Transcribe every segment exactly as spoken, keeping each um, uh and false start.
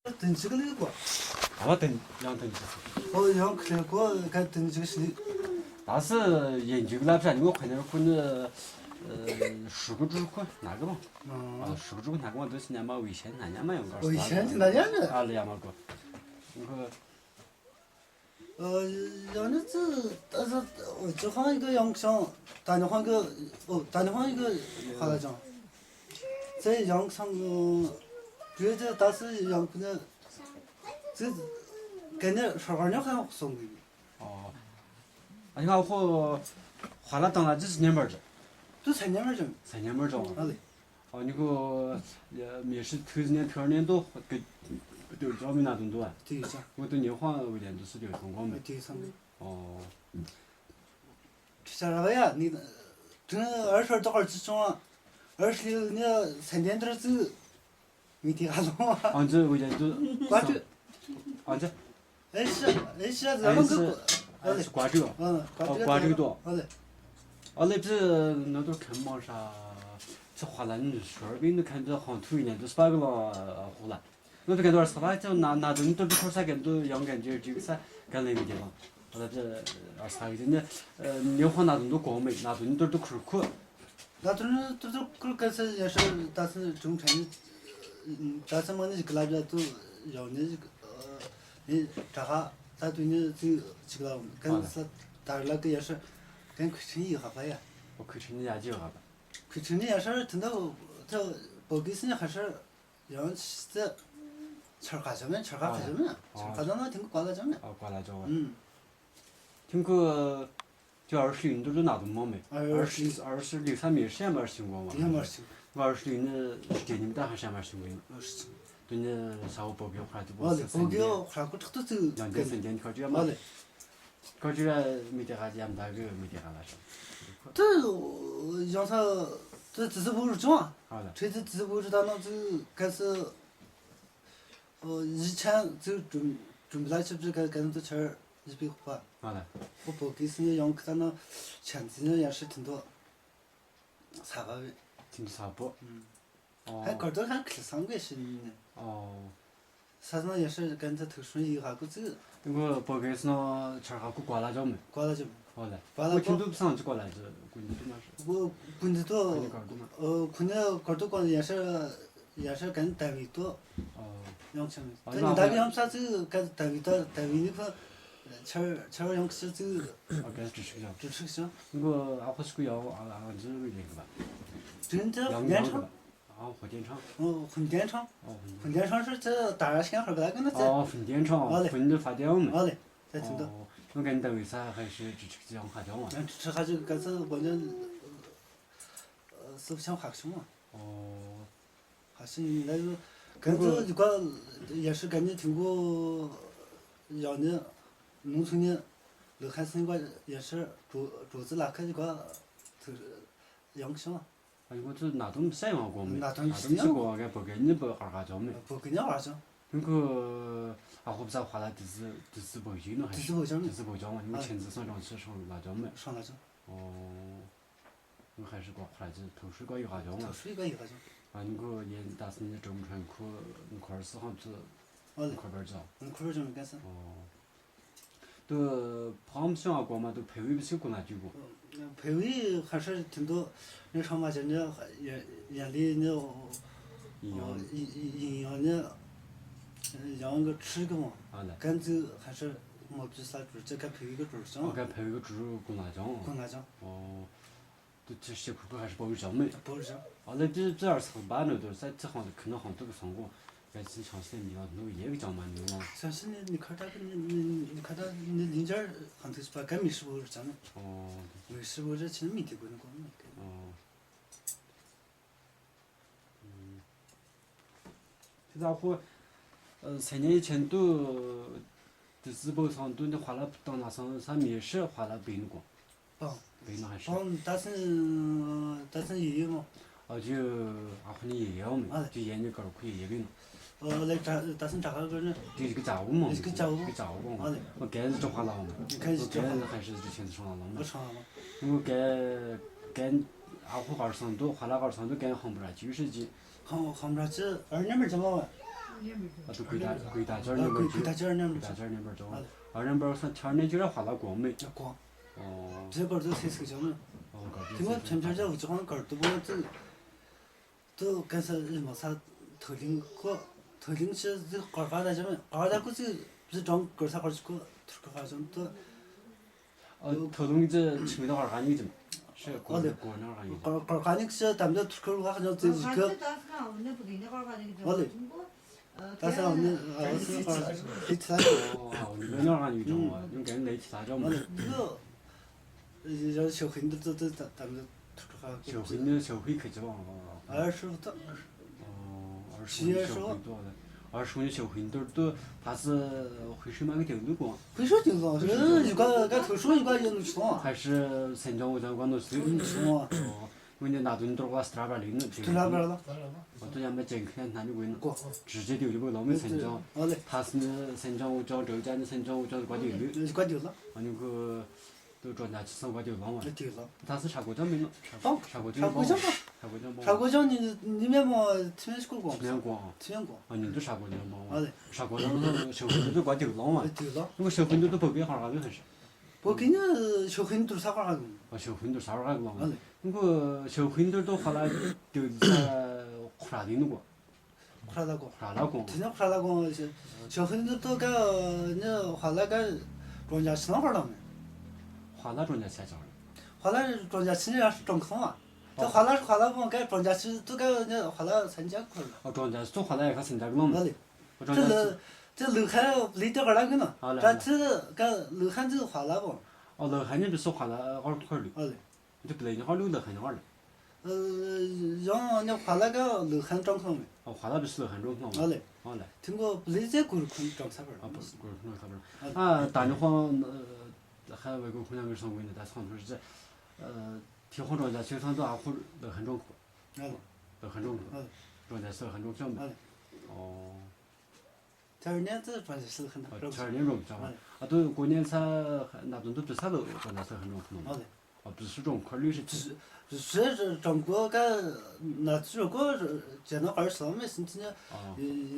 དེ་འཇིག་ལས་གོ། ཨ་བ་དེ་ཡང་དེ་འཇིག་ཨོ་ཡང་ཁ་ལས་གོ་ག་དེ་འཇིག་ཤི་ལི། ད་སི་ཡན་འཇིག་ལབ་ཤ་ཉོ་ཁ་ནས་ཁོ་ནི་ཧྲུ་གུ་ཀྲུ་ཁོ་ན་གི་མོ། ཨ་ཧྲུ་གུ་ཀྲུ་ཁོ་ན་གི་མོ་དུ་སི་ཉ་མ་ཝི་ཤན་ན་ཉ་མ་ཡོང་ག་ཝི་ཤན་ཅི་ན་ཉ་མ། ཨ་ལ་ཡ་མ་གོ། ཁོ། ཨ་ཡང་ན་ཙི་ད་སི་ཅི་ཧང་ཡི་གི་ཡང་ཤང་ད་ནི་ཧང་གི་ཨོ་ད་ནི་ཧང་ཡི་གི་ཧ་ལ་ཅང་། ཙེ་ཡང་སང་གི་བྲེ་ཙེ་ད་སི་ཡང་ཁུ་ནི་ཙི་ག་ནི་ཧྲ་གར་ཉོ་ཁ་སོང་གི། ཨོ། ཨ་ང་ཁོ་ཧ་ལ་དང་ལ་ཅི་སི་ཉན་པར་ཅི། དུ་སེ་ཉན་པར་ཅི། སེ་ཉན་པར་ཅི། ཨ་ལེ། ཨ་ནི་ཁོ་མེ་ཤི་ཐུ་ནེ་ཐུ་ནེ་དོ་གི་དུ་ཅོ་མི་ན་དུ་འདུག་ཨ། དེ་ཡི་ཅང་། ཁོ་དུ་ཉེ་ཧོང་འུ་ལེན་དུ་སི་དུ་ཐོང་གོ་མེ། དེ་ཡི་ཚང་གི། ཨོ། ཁྲི་ཆ་ར་བ་ཡ་ནི་དུ་ཨར་ཧྲར་དོ་ཁར་ཅི་ཅོང་ཨ། ཨར་ཧྲི་ནི་སེ་ཉན་དར་ཙི། མི་དེ་ག་ལོང་བ། ཨང་ཅི་འུ་ཅན་དུ། བཀའ་ཁྲི། ཨང་ཅི། ཨེ་ཤ་ཨེ་ཤ་ཟ་མ་གི། ཨེ་ཤ་བཀའ་ཁྲི། ཨ་བཀའ་ཁྲི་དོ། ཨ་ལེ། ཨ་ལེ་ཙི་ནོ་དུ་ཁན་མོ་ཧྲ། ཙི་ཧ་ལ་ནི་ཞོར་བི་ནི་ཁན་དུ་ཧོང་ཐུ་ཡིན་དུ་སྤ་གི་ལོ་ཧོ་ལ། ནོ་དུ་ཁན་དུ་སྤ་ཙི་ན་ན་དུ་ནི་དུ་དུ་ཁོར་ས་ཁན་དུ་ཡོང་ཁན་ཅི་ཅི་ས་ག་ལེ་མི་དེ་ལོ། ཨ་ལེ་ཙི་ཨ་ས་གི་ནི་ནི་ཧོ་ན་དུ་དུ་གོ་མེ་ན་དུ་ནི་དུ་དུ་ཁུར་ཁུ། ད་དུང་ཏུ་ཏུ་ཀུར་ཀ་སེ་ཡ་ཤ་ད་སེ་ཀྲུང་ཁྲན་ནི་ད་སེ་མ་ནི་ཞིག་ལ་བྱ་དུ་ཡོང་ནི་ཞིག་ནི་དྲ་ཧ་ད་དུ་ནི་ཙི་ཅིག་ལ་ཀན་སེ་དར་ལ་ཀི་ཡ་ཤ་ཀན་ཁུ་ཁྲིན་ཡི་ཧ་པ་ཡ། ཨོ་ཁུ་ཁྲིན་ནི་ཡ་ཅི་ཧ་པ། ཁུ་ཁྲིན་ནི་ཡ་ཤ་དེ་འདྲ་ཐ་བོ་གི་སི་ནི་ཧ་ཤ་ཡང་ཤི་ཙི་ཆར་ཁ་ཅོ་མེ་ཆར་ཁ་ཁ་ཅོ་མེ་ཆར་ཁ་ཅོ་ན་ཐིང་གུ་ཀ་ལ་ཅོ་མེ། ཨོ་ཀ་ལ་ཅོ་བ། ཨུམ། ཐིང་གུ། ཁྱོད་ཨར་ཤི་ཡིན་དུ་ན་དུ་མོ་མེ། ཨར་ཤི་ཨར་ཤི་ལི་ས་མེ་ཤ་མར་ཤིང་གོ་མ། ཡ་མར་ཤིང་། ང་ཨར་ཤི་ཡིན་ནི་རྒྱ་ཉིམ་ད་ཧ་ཤ་མར་ཤིང་གོ་ཡིན། ཨར་ཤི། དུ་ནི་ས་བོ་བོ་གེ་ཁ་དུ་བོ་ཨ་ལེ་སེ་བོ་གེ་སེ་ཁ་ཁུ་ཁྲག་ཏུ་ཙི་ཡང་དེ་སེ་ཡང་ཁ་ཅི་ཡ་མ་ཨ་ལེ། ཁ་ཅི་ཡ་མི་དེ་ཁ་ཅི་ཡ་མ་ད་གི་མི་དེ་ཁ་ལ་ཤ། དུ་ཡང་ས་དུ་ཙི་ཙི་བུ་རུ་ཅོང་། ཨ་ལེ། ཁྲི་ཙི་ཙི་བུ་རུ་ད་ནང་ཙི་ག་སི། ཨོ་ཡི་ཆན་ཙི་ཀྲུམ་ཀྲུམ་ལ་ཆབ་ཅི་ག་ག་ནི་ཏུ་ཆར་ཡི་པི་ཁོ་པ། ང་ལ། ཁོ་བོ་གི་སི་ནི་ཡོང་ཁི་ད་ན་ཆན་ཙི་ནི་ཡར་ཤི་ཐིན་ཏོ་ས་བ་བི། ཐིན་ཏོ་ས་བོ། ཧ་གོ་ཏོ་ཧ་ཁི་སང་གེ་ཤི་ནི། ཨོ། ས་ན་ཡར་ཤི་གན་ཙི་ཐུག་ཤུན་ཡི་ཧ་གོ་ཙི། ཏེ་ཁོ་བོ་གི་སི་ནོ་ཆར་ཧ་གོ་གོ་ལ་ཅོ་མི། གོ་ལ་ཅོ་མི། ཨོ་ལ། གོ་ལ་ཁོ་ཁྱིན་ཏུ་སང་ཅི་གོ་ལ་ཅོ་གུན་ཏུ་མ་ཤི། གུན་ཏུ་ཏོ། ཁོ་ནི་གོ་ཏོ་གོ་ཡར་ཤི། ཡར་ཤར་གན་ད་བི་ཏོ། ཨོ། ཡོང་ཆེན། ཨོ་ད་ཡོང་ཉི་ད་ཡོང་ས་ཙི་ག་ད་བི་ད་ད་བི་ནི་ཁོ། ཆར་ཆར་ཡོང་ས་ཙི། ཨོ་ག་ཅི་ཤིག་ཡང་། ཅི་ཤིག་ཡང་། ངོ་ཨ་ཁོ་ཤིག་ཡང་ཨ་ཨ་ཛི་རི་ལེགས་པ། ཅིན་ཏེ་ཡང་ཡང་ཡང་ཁྲང་། ཨ་ཧོ་ཏེན་ཁྲང་། ཨོ་ཧུན་ཏེན་ཁྲང་། ཨོ་ཧུན་ཧུན་ཏེན་ཁྲང་ཤར་ཙི་ད་ར་ཤང་ཧར་ག་ག་ན་ཙི། ཨོ་ཧུན་ཏེན་ཁྲང་། ཨོ་ལེ། ཧུན་ཏེ་ཧྥ་ཏེ་ཨོ་མེ། ཨོ་ལེ། ཙི་ཐུན་ཏོ། ཨོ་ནོ་གན་ད་བི་ས་ཧ་ཤི་ཅི་ཤིག་ཅི་ཡང་ཧ་ཏེ་ཨོ་མ། ཡང་ཅི་ཧ་ཅི་ག་ཙི་གོ་ཉན། སུབ་ཤང་ཧ་ཤང་མ། ཨོ། ཧ་ཤི་ཡིན་ལ་ཡོད། གན་ཚོ་ཡུ་ག་ཡར་ཤི་གན་ནི་ཐིང་གོ་ཡང་ནི་ནུང་ཚུ་ནི་ལུ་ཁ་སིང་ག་ཡར་ཤི་གྲོ་གྲོ་ཙི་ལ་ཁ་ཡུ་ག་ཐུ་ཡང་ཤང་། ཨ་ཡུ་ག་ཚོ་ན་དུམ་སེ་ཡང་གོ་མི་ན་དུམ་སེ་ཡང་གོ་ག་བོ་གན་ནི་བོ་ཨར་ག་ཅོ་མི་བོ་གན་ནི་ཨར་ག་ཅོ། ཐིང་གོ་ཨ་ཧོབ་ས་ཧ་ལ་ཏི་སི་ཏི་སི་བོ་ཡིན་ནོ་ཧ་ཏི་སི་བོ་ཅོ་མི་ཏི་སི་བོ་ཅོ་མི་ནི་ཆེན་ཙི་སང་ཅོང་ཆི་ཤང་ལ་ཅོ་མི་ཤང་ལ་ཅོ། ཨོ། ང་ཧ་ཤི་གོ་ཁ་ཅི་ཐུག་ཤུ་ག་ཡོད་ག་ཅོང་། ཐུག་ཤུ་ག་ཡོད་ག་ཅོང་། ཨ་ནི་གོ་ཡན་ད་སི་ནི་ཀྲུང་ཁྲན་ཁུ་ཁོར་སི་ཧང་ཙི། ཨོ་ལེ། ཁོར་བར་ཅོང་། ཁོར་བར་ཅོང་ག་སི། ཨོ། དུ་ཕམ་སོང་ཨ་གོ་མ་དུ་བེ་བི་སི་གོ་ན་ཅི་གོ། བེ་བི་ཧ་ཤི་ཐིན་དུ་ནི་ཧྲ་མ་ཅན་ནི་ཡ་ལི་ནི་ཡིན་ཡང་ནི་ཡང་གི་ཁྲི་གི་མོ། ཨ་ལེ། གན་ཙི་ཧ་ཤི་མོ་ཅི་ས་གྲུ་ཅི་ག་བེ་བི་གི་གྲུ་ཅོང་། ཨ་ག་བེ་བི་གི་གྲུ་གོ་ན་ཅོང་། གོ་ན་ཅོང་། ཨོ། དུ་ཅི་ཤེས་ཁུ་ཁུ་ཧ་ཤི་བོ་བི་ཅང་མེ། བོ་བི་ཅང་། ཨ་ལེ་དུ་ཙི་ཨར་སག་བ་ནོ་དུ་ས་ཙི་ཧོང་དུ་ཁུ་ནོ་ཧོང་དུ་གི་སོང་གོ། ག་ཅི་ཆང་སེ་མི་ཡོང་ནུ་ཡེ་གི་ཅང་མ་ནུ་ལོང་། ཆང་སེ་ནི་ནི་ཁ་ཏ་གི་ནི་ནི་ནི་ཁ་ཏ་ནི་ལིན་ཇར་ཧང་ཐུ་སི་པ་ག་མི་ཤི་བོ་རི་ཅང་མེ། ཨོ། མི་ཤི་བོ་རི་ཆི་ནི་མི་དེ་གོ་ནི་གོ་མེ་གི། ཨོ། དེ་ལ་ཁོ། སེ་ཉའི་ཆེན་དུ། དུ་སི་བོ་སང་དུ་འདི་ཧ་ལ་བཏང་ན་སང་ས་མི་ཤི་ཧ་ལ་བིན་གོ། པང་། བིན་ན་ཧ་ཤི། པང་ད་སེ་ད་སེ་ཡི་ཡི་མོ། ཨ་ཅི་ཨ་ཁུ་ནི་ཡི་ཡི་མོ། ཨ་ཅི་ཡན་ནི་ཀར་ཁུ་ཡི་ཡི་གི་ནོ། ཨོ་ལེ་ད་ད་སེ་ད་ག་གི་ནི། དེ་རིག་ཅའོ་མོ། རིག་ཅའོ་མོ། རིག་ཅའོ་མོ། ཨ་ལེ། ཨོ་གན་ཅོ་ཧ་ལ་མོ། གན་ཅོ་གན་ཧ་ཤི་ཅི་ཆེན་སང་ལ་མོ། ཨོ་ཧ་ལ་མོ། ཨོ་གན་གན་ཨ་ཁུ་གར་སང་དུ་ཧ་ལ་གར་སང་དུ་གན་ཧང་པ་ར་ཅི་ཤི་ཅི། ཧང་ཧང་ར་ཅི་ཨར་ནེ་མར་ཅི་མ་བ། ཨ་ཏུ་གུས་ད་གུས་ད་ཅར་ཨ་ནེམ་པར་གུས་གུས་ད་ཅར་ནེམ་གུས་ད་ཅར་ནེམ་པར་ཅོ། ཨ་རེམ་པར་སང་ཆར་ནེ་ཅི་ར་ཧ་ལ་གོང་མེད་ཀོ། ཨོ། བྱེད་པར་དུ་སེ་སུ་ཅང་ནི། ཨོ་ག་དུས་དེ་མོ་ཆམ་ཆར་ཅག་འུ་ཅག་ཁང་གར་དུ་བོ་ཙི། དུ་གན་ས་ཨི་མ་ས་ཐོ་ལིང་ཀོ། ཐོ་ལིང་ཆི་ཟི་ཀར་ཀ་ད་ཅམ་ཀར་ད་ཀོ་ཙི་ཟི་གྲོང་ཀར་ས་ཀར་ཅི་ཀོ་ཐུར་ཀ་ཧ་ཅང་དུ། ཨ་ཐོ་ལུང་ཅི་ཆི་མི་ད་གར་ག་ནི་ཅམ། ཤེ་ཨོ་ལེ། གོ་ན་ག་ནི་ཅམ། ཀར་ཀར་ཀ་ནི་ཅི་དམ་དུ་ཐུར་ཀ་ཧ་ཅང་ཙི་ཟི་ཀ། ཨོ་ལེ། ད་ས་འོ་ནི་ཨ་སི་ཨ་ལི་ཚ་ཅོ། ཨོ་ཨ་འོ་ནི་ལོ་ཉོ་ག་ནི་ཅོ། ཨོ་ཡུང་གན་ལེ་ཚ་ཅོ་མོ། འོ་ནི་འདི་ལོ་ཡང་ཞོ་ཧིན་དུ་ཙོ་ཙོ་ད་དམ་ལ་ཐུག་ཁ་ཞོ་ཧིན་ནི་ཞོ་ཧི་ཁ་ཅོ། ཨ་ཧྲུ་ཏ། ཨོ་ཨ་ཧྲུ་ནི་ཞོ་ཧིན་དུ། ཨ་ཧྲུ་ནི་ཞོ་ཧིན་དུ་ཏུ་ད་སི་ཧུ་ཤི་མ་གི་དེ་ལུ་གོ། ཧུ་ཤོ་ཅིང་ལོ་ཡུ་ག་ག་ཐུ་ཤོ་ཡུ་ག་ཡོ་ནུ་ཤོ། ཧ་ཤི་སེན་ཅོང་ཝུ་ཅང་ག་ནུ་སི་ཤོ། ཨོ། ངོས་ནས་ན་དུང་དུར་བ་སྟ་ར་བ་ལིག་ནི་དུ་ལ་བ་ལ། འོ་ཏོ་ཡང་མེ་ཅན་ཁན་ན་ནི་ཝེ་ནི་ཀོ། ཇི་ཇེ་དུ་ལུ་ལོ་མེ་སེན་ཅོང་། ཨོ་ལེ། ཐ་སི་ནི་སེན་ཅོང་ཝུ་ཅོང་ཏོ་ཅ་ནི་སེན་ཅོང་ཝུ་ཅོང་ཀ་དུ་ལུ། ཀ་དུ་ལ། ཨ་ནི་ཁུ་ཏུ་ཀྲོ་ན་ཆི་སང་ཀ་དུ་ལོ་མ། དུ་ལ། ཐ་སི་ཧྲ་གོ་ཅོང་མེ་ནི་ཧྲ་ཧྲ་གོ་ཅོང་ཧྲ་གོ་ཅོང་ཧྲ་གོ་ཅོང་ཧྲ་གོ་ཅོང་ནི་ནི་མེ་མོ་ཐི་མེ་ཤ་ཀོ་གོ། ཐི་མེ་ཀོ། ཐི་མེ་ཀོ། ཨ་ནི་ཏུ་ཧྲ་གོ་ཅོང་མ། ཨོ་ལེ། ཧྲ་གོ་ཅོང་ཞོ་ཧིན་དུ་ཀ་དུ་ལོ་མ། དུ་ལ། ཁུ་ཞོ་ཧིན་དུ་ཏུ་བོ་གེ་ཧ་ར་ནི་ཧ་ཤ། བོ་གི་ནི་ཞོ་ཧིན་དུར་ས་ཀ་ར་གི། ཨ་ཞོ་ཧིན་དུར་ས་ཀ་ར་གི་ལོ། ཨ་ལེ། ཁོ་ཞོ་ཧིན་དུར་དུ་ཧ་ལ་དུ་ས་ཁོ་ར་དི་ནུ་གོ། ཁོ་ར་ལ་གོ། ཁོ་ར་ལ་གོ། དེ་ནི་ཁོ་ར་ལ་གོ་ཞོ་ཧིན་དུར་དུ་ཀ་ནི་ཧ་ལ་ཀ་གྲོང་ཇ་ཆི་ན་ཧ་ལ་མེ། ཧ་ལ་གྲོང་ཇ་ཆ་ཅང་རེད། ཧ་ལ་གྲོང་ཇ་ཆི་ནི་ཡར་གྲོང་ཁང་བ། དེ་ཧ་ལ་ཧ་ལ་གོ་ཀ་གྲོང་ཇ་ཆི་དུ་ཀ་ནི་ཧ་ལ་སན་ཇ་ཁོ་ར། ཨ་གྲོང་ཇ་ཆི་དུ་ཧ་ལ་ཡ་ཁ་སན་ཇ་གི་ལོ་མེ། ཨ་ལེ། ཨ་གྲོང་ཇ་ཆི། དེ་ལུ་ཧན་ལི་དེ་ག་ར་གི་ནི། ཧ་ལ་ད་ཧ་ལ། ཆི་ཀ་ལུ་ཧན་དུ་ཧ་ལ་གོ། ཨ་ལུ་ཧན་ནི་བི་སོ་ཧ་ལ་གོ་ཁོ་ར་ལུ། ཨ་ལེ། འདི་པི་ལེ་ཉི་ཧོ་ལུག་ལ་ཁ་ཉི་ཧོ་ལ། ཡང་ཉི་ཧོ་ལ་ག་ལུག་ཁན་ཀྲང་ཁོ་མེ། ཨོ་ཧོ་ལ་བི་སི་ལུག་ཁན་ཀྲང་ཁོ་མེ། ཨ་ལེ། ཨོ་ལེ། ཐིང་གོ་པི་ལེ་ཟེ་གུར་ཁུན་ཀྲང་ས་བར། ཨ་པ་གུར་ཁུན་ས་བར། ཨ་ད་ཉི་ཧོ་ཧ་བེ་གུར་ཁུན་ཡང་མི་སོང་གུན་ད་སོང་ཐུར་ཅེ། ཐི་ཧོ་ཀྲང་ཇ་ཆེ་ཐང་དུ་ཨ་ཁུ་ལུག་ཁན་ཀྲང་ཁོ། ཨ་ལེ། ལུག་ཁན་ཀྲང་ཁོ། ཨ་ལེ། ཀྲང་ཇ་སུ་ཁན་ཀྲང་ཁོ་མེ། ཨ་ལེ། ཨོ། ཐར་ནེ་ཙི་ཕན་ཞིག་སིལ་ཁན་ཨ་རོགས། ཐར་ནེ་རོགས་ཅང་། ཨ་ཏུ་གོ་ནེ་ས་ན་དུན་དུ་པི་ས་ལོ་གོ་ན་ས་ཁན་རོགས་ཁོ་ནོ། ཨ་ལེ། ཨ་པི་སུ་ཀྲོང་ཁར་ལུས་ཤི་ཅི། པི་སུ་ཀྲོང་གོ་ཀ་ན་ཙི་རོ་གོ་ཇེ་ནོ་ཨར་སོ་མེ་སིན་ཅི་ཉ། ཨ།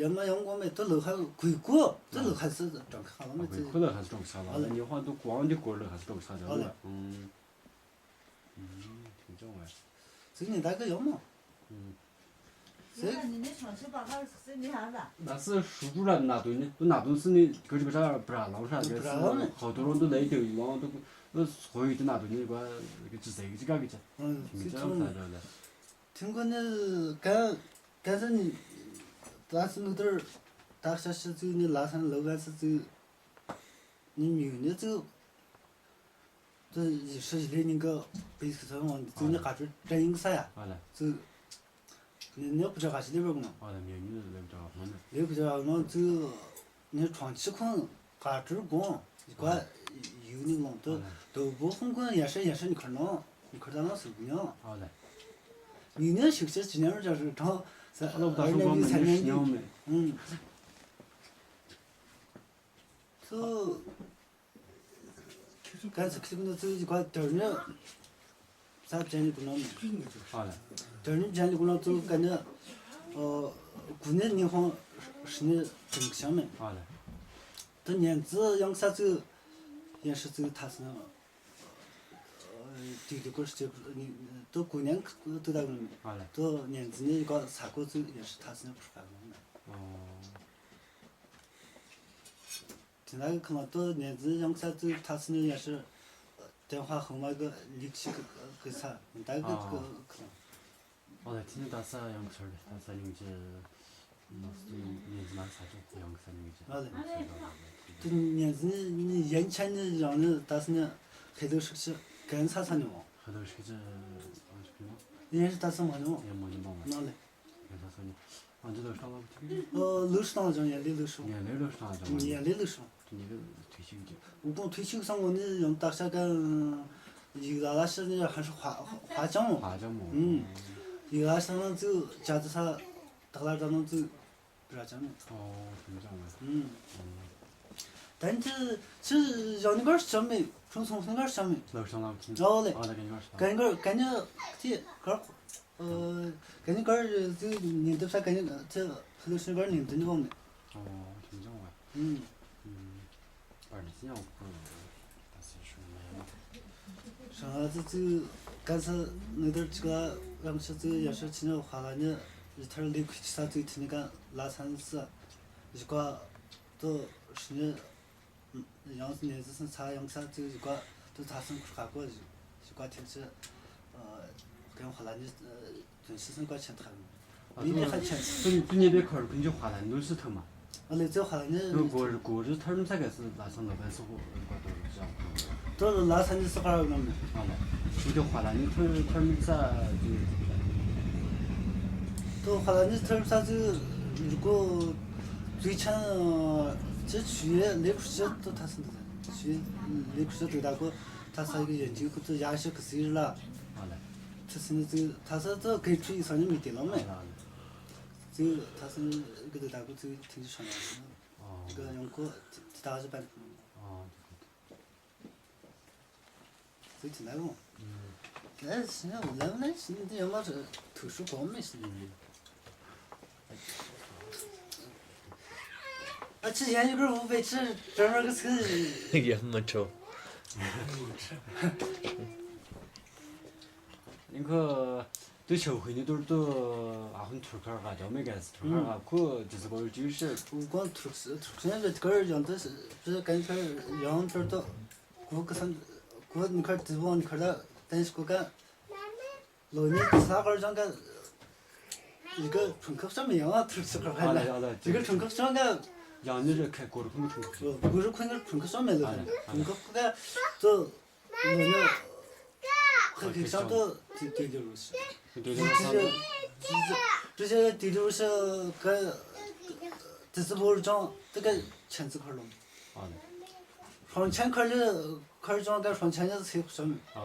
ཡ་མ་ཡོང་གོ་མེ་ཏུ་ལོ་ཁ་གུ་གོ་ཏུ་ལོ་ཁ་སི་ཀྲོང་ཁ་ལོ་མེ་ཨ་ཙི། གུ་ལོ་ཁ་སི་ཀྲོང་ཁ་ལོ། ཨ་ལེ། ཉི་ཧོ་ཏུ་གོང་དི་གོ་ལོ་ཁ་སི་ཀྲོང་ཁ་ལོ། ཨ་ལེ། ཨ། ཐིང་ཅོང་བ། ཟིག་ནི་ད་གི་ཡོང་མོ། ཟིག་ད་སི་ཧྲུ་ཀྲུ་ལ་ན་དུ་ནི་དུ་ན་དུ་སི་ནི་གོ་ཅི་བ་ཅ་བྲ་ལང་ཧྲ་གི་སི་ཧོ་དུ་རོང་དུ་ལེ་དུ་ལོང་དུ་ཧོ་ཡུ་དུ་ན་དུ་ནི་གོ་གི་ཅི་ཟེ་གི་ཅི་ག་གི་ཅི། ཐིང་ཅོང་ད་ལ་ལ། ཐིང་གོ་ནི་ག་ག་ཟི་ནི་ད་སི་ནུ་དུར་ད་ཤ་ཤ་ཙི་ནི་ལ་སན་ལོ་ག་སི་ཙི་ནི་མི་ཡུ་ནི་ཙི། ཏུ་ཡི་ཧྲི་ལེ་ཉིང་གི་པི་སི་ཐོན་འོང་ཙུ་ནི་ཨ་ཀ་ཏུ་ཏྲེ་ཡིང་ས་ཡ། ཨ་ལ། ཙུ་ནི་ནི་ཀུ་ཅ་ག་ཤི་ལེ་བ་གུ་ནོ། ཨ་ལ་ཉེ་ཉུ་ལེ་བ་ཧོ་ནི། ལེ་ཀུ་ཅ་ག་ནོ་ཙུ་ནི་ཁྲོང་ཆི་ཁུང་ཀ་ཏུ་གོང་ཡི་ཀ་ཨ་ཡུ་ནི་ལོང་ཏུ་ཨ་ལ། ཏུ་བུ་ཧུང་ཁུང་ཡ་ཤ་ཡ་ཤ་ནི་ཁར་ནོ་ནི་ཁར་ད་ནོ་སུ་གུ་ཉོ། ཨ་ལ། ཉི་ནི་ཤུག་ཤ་ཅི་ཉམ་ར་རུ་ཁྲོང་ས་ཨ་ལོ་ད་ཧུང་གོ་མི་ནི་ཤི་ཉོ་མེ། ཨུང་། ཙུ། ག་ཚོད་ཁྱི་ཀུན་ནི་ཙི་ག་དོར་ནི་ས་བྱས་ནི་ཀུན་ནོ་མེད། ཨ་ལ། དོར་ནི་བྱས་ནི་ཀུན་ནོ་ཙི་ག་ནི་ཨོ་གུ་ནི་ཉི་ཧོང་ཧྲི་ནི་ཙིང་ཤང་མེད། ཨ་ལ། དུ་ཉན་ཙི་ཡང་ས་ཙི་ཡན་ཧྲི་ཙི་ཐ་སི་ནི་དུས་དུས་སྐོར་ཞིག་དུ་གུ་ཉན་དུ་ད་གུན་མེད། ཨ་ལ། དུ་ཉན་ཙི་ནི་ག་ས་གོ་ཙི་ཡན་ཧྲི་ཐ་སི་ནི་པུར་ག་གུན་མེད། ཨོ། དེ་ན་གི་ཁང་དུ་ཉན་ཙི་ཡང་ས་ཙི་ཐ་སི་ནི་ཡ་ཤི་ཏེན་ཧྭ་ཧུ་མ་གི་ལིག་ཤི་གི་ས་མི་ད་གི་ཨ་གི་ཁང་། ཨོ་ལེ་ཐི་ནི་ད་ས་ཡང་ཚར་ད་ས་ཡང་ཅི་མ་སུ་ཉན་ཙི་མ་ས་ཅོ་ཡང་ས་ཉན་ཅི། ཨོ་ལེ། དེ་ཉན་ཙི་ནི་ཡན་ཆད་ནི་ཡང་ནི་ད་སི་ནི་ཧེ་ལུ་ཧྲིག་ཤི་གན་ས་ས་ནི་མོ། ཧེ་ལུ་ཧྲིག་ཤི་ཨ་ཅི་ཕི་མོ། ཡན་ཧྲི་ད་སི་མ་ནི་མོ། ཡན་མོ་ནི་མོ་མ། ཨོ་ལེ། ཡན་ས་ས་ནི། ཨ་འདི་ལོ་སྟངས་ལ་ཐུག་གི། ཨོ་ལུགས་སྟངས་ལ་ཅང་ཡན་ལི་ལུགས་སོང་། ཡན་ལི་ལུགས་སྟངས་ལ་ཅང་ཡན་ལི་ལུགས་སོང་། དེ་ཉིད་ལ་ཐུག་ཤིག་གི། འུ་ཀོང་ཐུག་ཤིག་སང་འོ་ནི་ཡང་ཏག་ཤ་ག་ཡིག་ལ་ལ་ཤི་ནི་ཧ་ཧ་ཧ་ཅང་མོ། ཧ་ཅང་མོ། ཨུམ། ཡིག་ལ་ཤི་ན་ཙུ་ཅ་ཙི་ས་ཏག་ལ་ཏ་ན་ཙུ་ར་ཅང་མོ། ཨོ་དེ་ཅང་མོ། ཨུམ། ཨོ། ད་ནི་ཅི་ཅི་ཡང་ནི་གར་ཤ་མེད། ཁྲུང་སོང་སོང་གར་ཤ་མེད། ལུགས་སྟངས་ལ་ཁྱིམ། ཨོ་ལེ། ཨོ་ལེ་ག་ནི་གར་ཤ་ག་ནི་གར་ག་ནི་ཅི་གར། ཨ། ག་ནི་གར་ཙི་ཉིན་དུ་ས་ག་ནི་ཙི་ཕུ་ལུ་ཤིན་གར་ཉིན་དུ་ནི་བོ་མེ། ཨོ། ཐུན་ཅང་བ། ཨུམ། ཨུམ། པར་ནི་སི་ཉང་ཁོ་ད་སི་ཤུ་མེ། ཤང་ཨ་ཙི་ཙི་ག་ས་ནི་དར་ཅི་ག་རང་ཤ་ཙི་ཡ་ཤ་ཆི་ཉོ་ཧ་ལ་ནི་ཡི་ཐར་ལི་ཁུ་ཆི་ས་ཙི་ཐི་ནི་ག་ལ་སན་སི་ཡི་ཀ་ཏོ་ཤི་ནི། ཡང་ནས་ཟི་སང་ཚ་ཡང་ས་ཙི་ཡི་ཀ་ཏོ་ཚ་སང་ཁུར་ཁ་ཀོ་ཡི་ཀ་ཐེབས་ཆི། ཨ། ག་ཡང་ཧ་ལ་ནི་དོན་ཤི་སང་ཀ་ཆེན་ཐག་མི་ནི་ཧ་ཆེན། ཙི་ཙི་ཉེ་བའི་ཁར་ཁུན་ཇི་ཧ་ལ་ནི་སི་ཐུ་མ། ཨ་ལེ་ཙི་ཧ་ལ་ནི། ནུ་གོ་རི་གོ་རི་ཐར་མ་ས་ག་སི་ལ་སང་ལོ་བན་སོ་གོ་རི་ཀ་ཏོ་རི་ཅང་ཁོ། ཏོ་ལ་ས་ནི་སི་ཀ་ར་ནམ་ནི། ཨ་ལེ། ཁུན་ཇི་ཧ་ལ་ནི་ཐར་ཐར་མ་ས་ཙི། ཏོ་ཧ་ལ་ནི་ཐར་མ་ས་ཙི་ཡི་ཀོ་ཙི་ཆན་ཙི་ཆུ་ཡེ་ལེབ་ཤི་ཏོ་ཐ་སི་ནི་ཆུ་ཡེ་ལེབ་ཤི་ཏོ་ད་གོ། ད་ས་གི་ཡན་ཅིག་ཁུ་ཚོ་ཡ་ཤི་གི་སི་རི་ལ། ཨ་ལེ། ཚི་སི་ནི་ཙི་ད་ས་ཙི་གི་ཁྲུ་ཡི་ས་ནི་མི་ཏེ་ལོ་མེ། ཨ་ལེ། ཙི་ད་སི་ནི་གི་ད་གོ་ཙི་ཐིང་ཅི་ཤོ་ན། ཨ། གི་ཡང་གོ་ཙི་ད་ཟི་པན། ཨ། ཙི་ཐི་ན་ལོ། ཨ། སི་ནི་ལ་ལ་སི་ནི་ཡ་མ་ཐུ་ཤུ་གོ་མེ་སི་ནི། ཨ་ཅི་ཡ་ཡི་གུར་བུ་བེ་ཅི་ཏྲ་མར་གི་སི། ཡ་མ་ཆོ། ཨིན་ཁོ་དུ་ཆོ་ཧུ་ནི་དུར་དུ་ཨ་ཧུན་ཐུར་ཁར་ག་ཇོ་མེ་ག་སི་ཐུར་ཁར་ག་ཁོ་ཇི་སི་གོ་ཇི་ཤི། ཁོ་ཐུར་ཐུར་ཁན་ལ་ཁར་ཡོང་དུ་ཁན་ཁར་ཡོང་ཐུར་དུ་ཁོ་གི་སན་ཁོ་ནི་ཁར་དི་བོ་ནི་ཁར་ལ་ཏན་ཤི་ཁོ་ག་ལོ་ནི་ས་ཁར་ཇང་ག་ཡི་གེ་ཁྲུང་ཁག་ཤམ་ཡང་ཐུར་སི་ཁར་ཧ་ལ་ཡི་གེ་ཁྲུང་ཁག་ཤམ་ག་ཡང་ནི་རེ་ཁེ་གོར་ཁུང་ཁྲུང་ཁག་གོར་ཁུང་ཁྲུང་ཁག་ཤམ་མེ་ལ་ཁྲུང་ཁག་ག་ཏོ། ཁ་ཁེ་ཤང་ཏོ་དེ་དེ་རྒྱུ་རུ་ཤི། དེ་རྒྱུ་རུ་ཤི། དེ་རྒྱུ་རུ་ཤི་ག་དེ་སི་བོར་ཅང་དེ་ག་ཆན་ཙི་ཁར་ལོང་། ཧྲོང་ཆན་ཁར་ལི་ཁར་ཅང་ག་ཧྲོང་ཆན་ཡ་སེ་ཤང་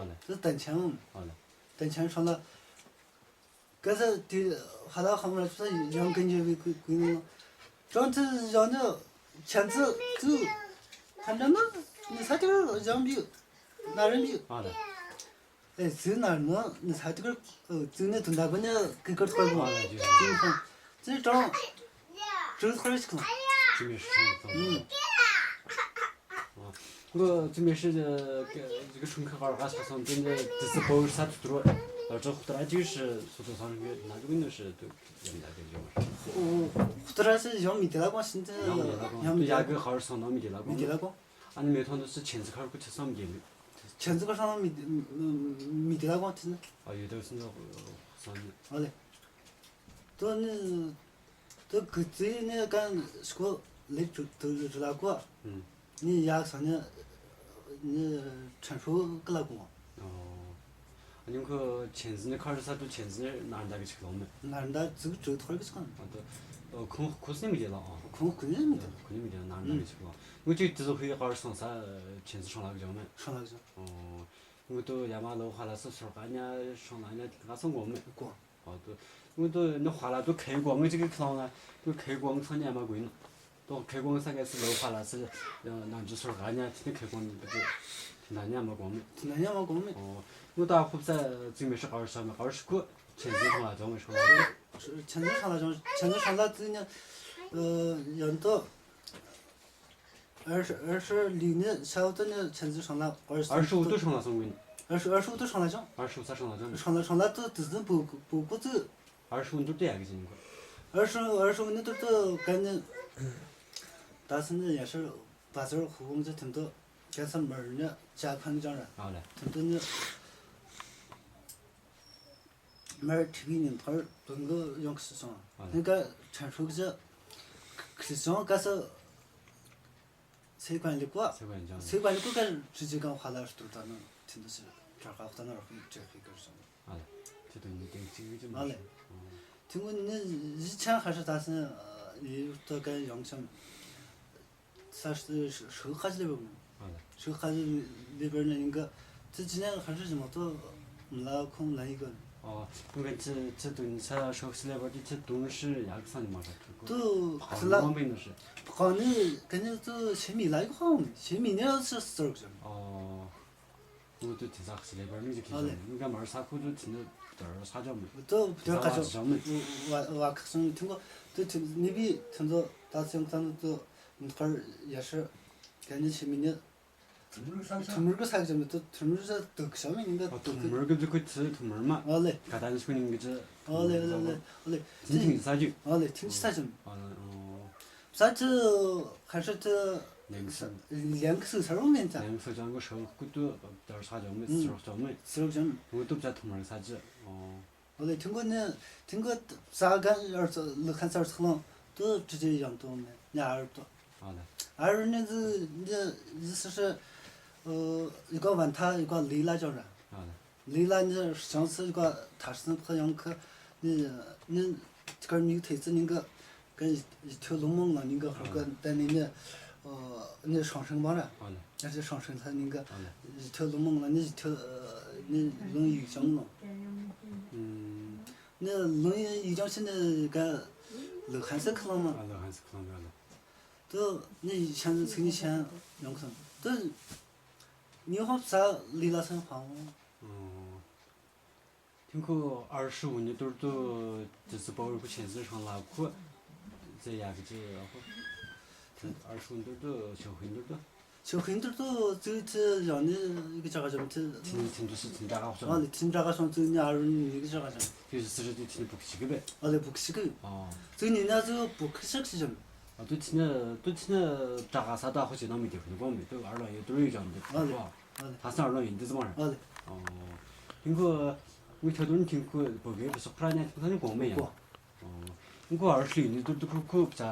དེ་ཏན་ཆན་ཏན་ཆན་ཧྲོང་ལ། ག་ས་དེ་ཧ་ལ་ཧང་ར་ཚ་ཡང་གི་ཉེ་བའི་ཀུ་ཀུ་ནང་། ཅང་ཚི་ཡང་ནི་ཆན་ཙི་ཙུ་ཧན་ད་ནི་ནི་ས་ཏི་ཡང་བི་ན་རིན་བི། ཨ་ལ། ཨེ་ཙི་ན་ནི་ནི་ས་ཏི་ཙུ་ནི་དུན་ད་གོ་ནི་ཀི་ཀར་ཁོར་གོ། ཨ་ལ་ཅི་ཙི་ཧང་ཙི་ཀྲང་ཙུ་ཁོར་ཤི་ཁང་། ཅི་མི་ཤི་ཁང་། ཨུ། ཁོ་ཙི་མེ་ཤི་ཀི་ཀི་ཁྲུང་ཁ་གར་ག་ས་སོང་དེ་ནས་དི་སི་པོ་ས་ཏུ་ཏུ་རོ་ལ་ཅོ་ཁུ་ཏ་ར་ཅི་ཤི་སུ་ཏུ་སང་གི་ན་གི་ནུ་ཤི་ཏུ་ཡང་ད་གི་ཡོང་། ཁུ་ཏ་ར་ཤི་ཡོང་མི་དེ་ལ་གོང་ཤིན་ཏུ་ཡང་མི་དེ་ལ་གོང་ཡང་མི་དེ་ཡ་གི་ཧར་སོང་ནོ་མི་དེ་ལ་གོང་མི་དེ་ལ་གོང་། ཨ་ནི་མེ་ཐོང་དུ་སུ་ཆེན་ཙི་ཁར་ཁུ་ཆེ་སོང་གི་ལུ། ཆེན་ཙི་ཁར་སོང་ནོ་མི་མི་དེ་ལ་གོང་དེ་ནི། ཨ་ཡོད་དེ་སུ་ནོ་སོང་ནི། ཨ་ལེ། ཏོ་ནི། ཏོ་གི་ཙི་ནི་གན་སྐོ་ལེགས་ཏུ་ཏུ་ལ་གོ། ཨུམ། ནི་ཡག་ས་ནི་ནི་ཁྲན་ཧྲུའུ་ཀི་ལ་གོ། ཨོ། ཨ་ནི་ཁོ་ཆན་ཙི་ནི་ཁར་ས་ཏུ་ཆན་ཙི་ནི་ནར་འདའ་གི་ཆིག་ལོང་མེ། ནར་འདའ་ཙི་གི་ཏུ་ཐོར་གི་ཆིག་ལོང་། ཨ་ཏོ། ཨོ་ཁོང་ཁོ་སི་མི་དེ་ལ་ཨོ། ཁོང་ཁོ་ནི་མི་དེ། ཁོ་ནི་མི་དེ་ནར་འདའ་གི་ཆིག་ལོང་། ངུ་ཅིག་ཏི་ཟོ་ཧུའི་ཁར་སོང་ས་ཆན་ཙི་ཧྲང་ལ་གི་ཇོ་མེ། ཧྲང་ལ་གི་ཇོ། ཨོ། ངུ་ཏོ་ཡ་མ་ལོ་ཧ་ལ་སོ་སོར་ག་ཉ་ཧྲང་ལ་ཉ་ག་སོང་གོ་མེ། གོ། ཨོ་ཏོ། ངུ་ཏོ་ནི་ཧ་ལ་ཏོ་ཁེ་གོང་ཅིག་གི་ཁ་ལོང་ལ་ཏོ་ཁེ་གོང་ཚང་ཉ་མ་གོ་ཡིན། ཏོ་ཁེ་གོང་ས་ག་སི་ལོ་ཧ་ལ་སི་ནང་ཇུ་སོར་ག་ཉ་ཏི་ནི་ཁེ་གོང་ཏི་ན་ཉ་མ་གོ་མེ། ཏི་ན་ཉ་མ་གོ་མེ། ཨོ། ངུ་ཏ་ཧུབ་ས་ཙི་མེ་ཤ་གར་ས་མེ་གར་ཤ་ཁུ་ཆན་ཙི་ཧྲང་ལ་ཇོ་མེ་ཧྲང་ལ། ཆན་ཙི་ཧྲང་ལ་ཇོ་ཆན་ཙི་ཧྲང་ལ་ཙི་ཉ་ཡོན་ཏོ། 二十，二十里呢，差不多呢，全是上了二十。二十五度上了，松林。二十，二十五度上了上。二十五度上了上。上了，上了，都，都是不，不，不止。二十五度对啊，给你。二十，二十五那都，都赶紧，但是呢，也是把这儿护工这挺多，给他们儿呢，加宽这样。好嘞。挺多呢。 མར་ཁྲི་བའི་ཉིན་ཐོར་དོན་གོ་ཡོང་ཁི་སོང་། ཨ་ལེ། ནི་ག་ཁྲན་ཧྲུག་ཅི་ཁི་སོང་ག་སི་སེ་ཀོན་ལི་ཀོ། སེ་ཀོན་ལི་ཀོ། སེ་ཀོན་ལི་ཀོ་ག་ཁྲི་ཅི་གང་ཧ་ལ་སྟོར་ད་ནི་ཐིན་དུ་སི་དྲ་ཀ་ཧུ་ད་ནི་ར་ཁུ་ནི་ཁྲི་ཧི་གར་སོང་། ཨ་ལེ། ཁྲི་དུ་ནི་ཏེང་ཅི་གི་ཅི་མ། ཨ་ལེ། ཨོ། ཐིང་གོ་ནི་ཡི་ཆན་ཧ་ཧྲི་ད་སི་ཡི་ཏོ་ག་ཡོང་ཆམ། ས་ཧྲི་ཧྲི་ཁ་ཅི་ལེ་བར་མོ། ཧྲི་ཁ་ཅི་ལེ་བར་ནི་ཡིན་ག་ཙི་ཅི་ནས་ཧ་ཧྲི་ཞི་མ་ཏོ་མ་ལ་ཁོང་ལ་ཡི་ག་ཨོ། ཁོང་ག་ཙི་ཙི་དུ་ནི་ས་ཧྲི་ཁ་ཅི་ལེ་བར་དུ་ཙི་དུང་ཧྲི་ཡག་ས་ནི་མ་ཧྲ་ཁུ་ཁུ། ཏུ་ཁ་ལ་ཁོང་བིན་ནི་ཧྲི། ཁོང་ནི་ག་ནི་ཙི་ཤེ་མི་ལ་ཡི་ཁོང་ཤེ་མི་ནི་ཨ་ཙི་ཙི་རུ་ཞི། ཨོ། ངོ་དུ་དེ་ཟག་ཞི་ལེ་བར་མི་ཅི་ཁི་ཨ་ལེ། ཞི་ནི་ག་མར་ས་ཁུ་དུ་ཙི་ནི། དར་ས་ཅང་མེད། དུ་དེ་ཁ་ཅང་ཅང་མེད། བ་བ་ཁག་སོང་ཐུང་གོ་དུ་དུ་ནི་བི་ཐུང་ཚོ་ད་སེམས་ཙམ་དུ་མི་ཁར་ཡ་ཧྲི་ག་ནི་ཆི་མི་ནི་ཐུ་མུར་གི་ས་ཅང་མེད། དུ་ཐུ་མུར་ས་དུ་ཤ་མི་ནི་ག་ཨོ་ཐུ་དུ་མུར་གི་དུ་ཁུ་ཚི་ཐུ་མུར་མ། ཨོ་ལེ། ག་ད་ནི་སུ་ནི་གི་ཅི། ཨོ་ལེ་ཨོ་ལེ་ཨོ་ལེ། ཐིང་ཐིང་ས་ཅུ། ཨོ་ལེ་ཐིང་ཆི་ས་ཅང་མེད། ཨོ་ལེ་ཨོ། ས་ཅི་ཁ་ཧྲི་ཅི། ལེང་སི། ལེང་སི་ས་རུང་ལེན་ཅང་། ལེང་སི་ཅང་གི་ཧྲོ་ཀུ་ཏུ་དར་ས་ཅང་མེད། སི་རོག་ཅང་མེད། སི་རོག་ཅང་མེད། ངུ་ཏུ་བྱ་ཐུ་མར་ས་ཅི། ཨོ། ཨོ་ལེ་ཐིང་གོ་ནི་ཐིང་གོ་ས་ག་ཨར་ལུ་ཁན་སར་ཚ་ལོང་དུ་ཅི་ཅི་ཡང་ཏོ་མེད་ཉ་ཨར་ཏོ། ཨོ་ལེ། ཨར་ནི་ཛི་ཛི་ཟི་ཧྲི་ཨོ་ཡི་གོ་ཝན་ཐ་ཡི་གོ་ལི་ལ་ཅོ་ར། ཨོ་ལེ། ལི་ལ་ནི་ཞང་སི་ག་ཐར་སི་ཕ་ཡང་ཁ་ནི་ནི་ཁར་མིག་ཐེ་ཚི་ནིང་ག་ག་ཐོ་ལུང་མང་ལ་ནིང་ག་ཧོ་ག་ད་ནི་ནི་ཨོ་ནི་ཧྲང་ཧྲང་མ་ར། ཨོ་ལེ། ཨ་ཅེ་ཧྲང་ཧྲང་ལ་ནིང་ག་ཨོ་ལེ། ཐོ་ལུང་མང་ལ་ནི་ཐོ་ནི་ལུང་ཡིག་ཅང་ནོ། ཨུམ། ནི་ལུང་ཡིག་ཅང་ཤི་ནི་ག་ལུ་ཧན་སི་ཁ་ལང་མ། ཨ་ལུ་ཧན་སི་ཁ་ལང་མ་ཨོ་ལེ། དུ་ནི་ཤན་ཚིག་ནི་ཤན་ཡོང་ཁ་དུ་ཉི་ཧོབ་ས་ལི་ལ་སན་ཧང་། ཨོ། ཐིང་ཁུ་ཨར་ཧྲི་ཝུ་ནི་ཏུར་ཏུ་ཏི་སི་པོ་རི་ཁུ་ཆེན་ཟི་ཧྲང་ལ་ཁུ་ཟེ་ཡ་གི་ཅི་ཨ་ཁུ། ཨར་ཧྲི་ཝུ་ནི་ཏུར་ཏུ་ཆོ་ཧུ་ནི་ཏུར་ཏུ། ཆོ་ཧུ་ནི་ཏུར་ཏུ་ཙི་ཏི་ཡང་ནི་གི་ཅ་ག་ཅམ་ཏི། ཐིན་ཐིན་ཏུ་སི་ཐིན་ཏ་ག་ཧོ་ཨ་ལི་ཐིན་ཏ་ག་ཤོང་ཙི་ནི་ཨ་རུ་ནི་གི་ཅ་ག་ཅམ། ཏི་སི་སི་རི་ཏི་ཐིན་བུ་ཁི་ཤི་གི་བེ། ཨ་ལི་བུ་ཁི་ཤི་གི། ཨ། ཙི་ནི་ན་ཙི་བུ་ཁི་ཤི་ཤི་ཅམ། ཨ་ཏུ་ཐིན་ཏུ་ཐིན་ཏ་ག་ས་ཏ་ཧོ་ཅི་ན་མི་ཏི་ཧུ་ནི་གོང་མི་ཏུ་ཨ་ར་ཡོ་ཏུ་རི་ཅམ་ཏི། ཨ་ལི། ཨ་ལི། ད་སང་རོ་ཡིན་ཏི་ཙི་མ་རེད། ཨ་ལི། ཨོ། ཐིང་ཁུ་ངུ་ཆ་ཏུན་ཐིང་ཁུ་བོ་གེ་བ་སོ་ཁ་ནེ་ཐིང་ཁུ་ནི་གོང་མེ་ཡང་། ཨོ། ཐིང་ཁུ་ཨར་ཤི་ནི་ཏུར་ཏུ་ཁུ་ཁུ་བྱ་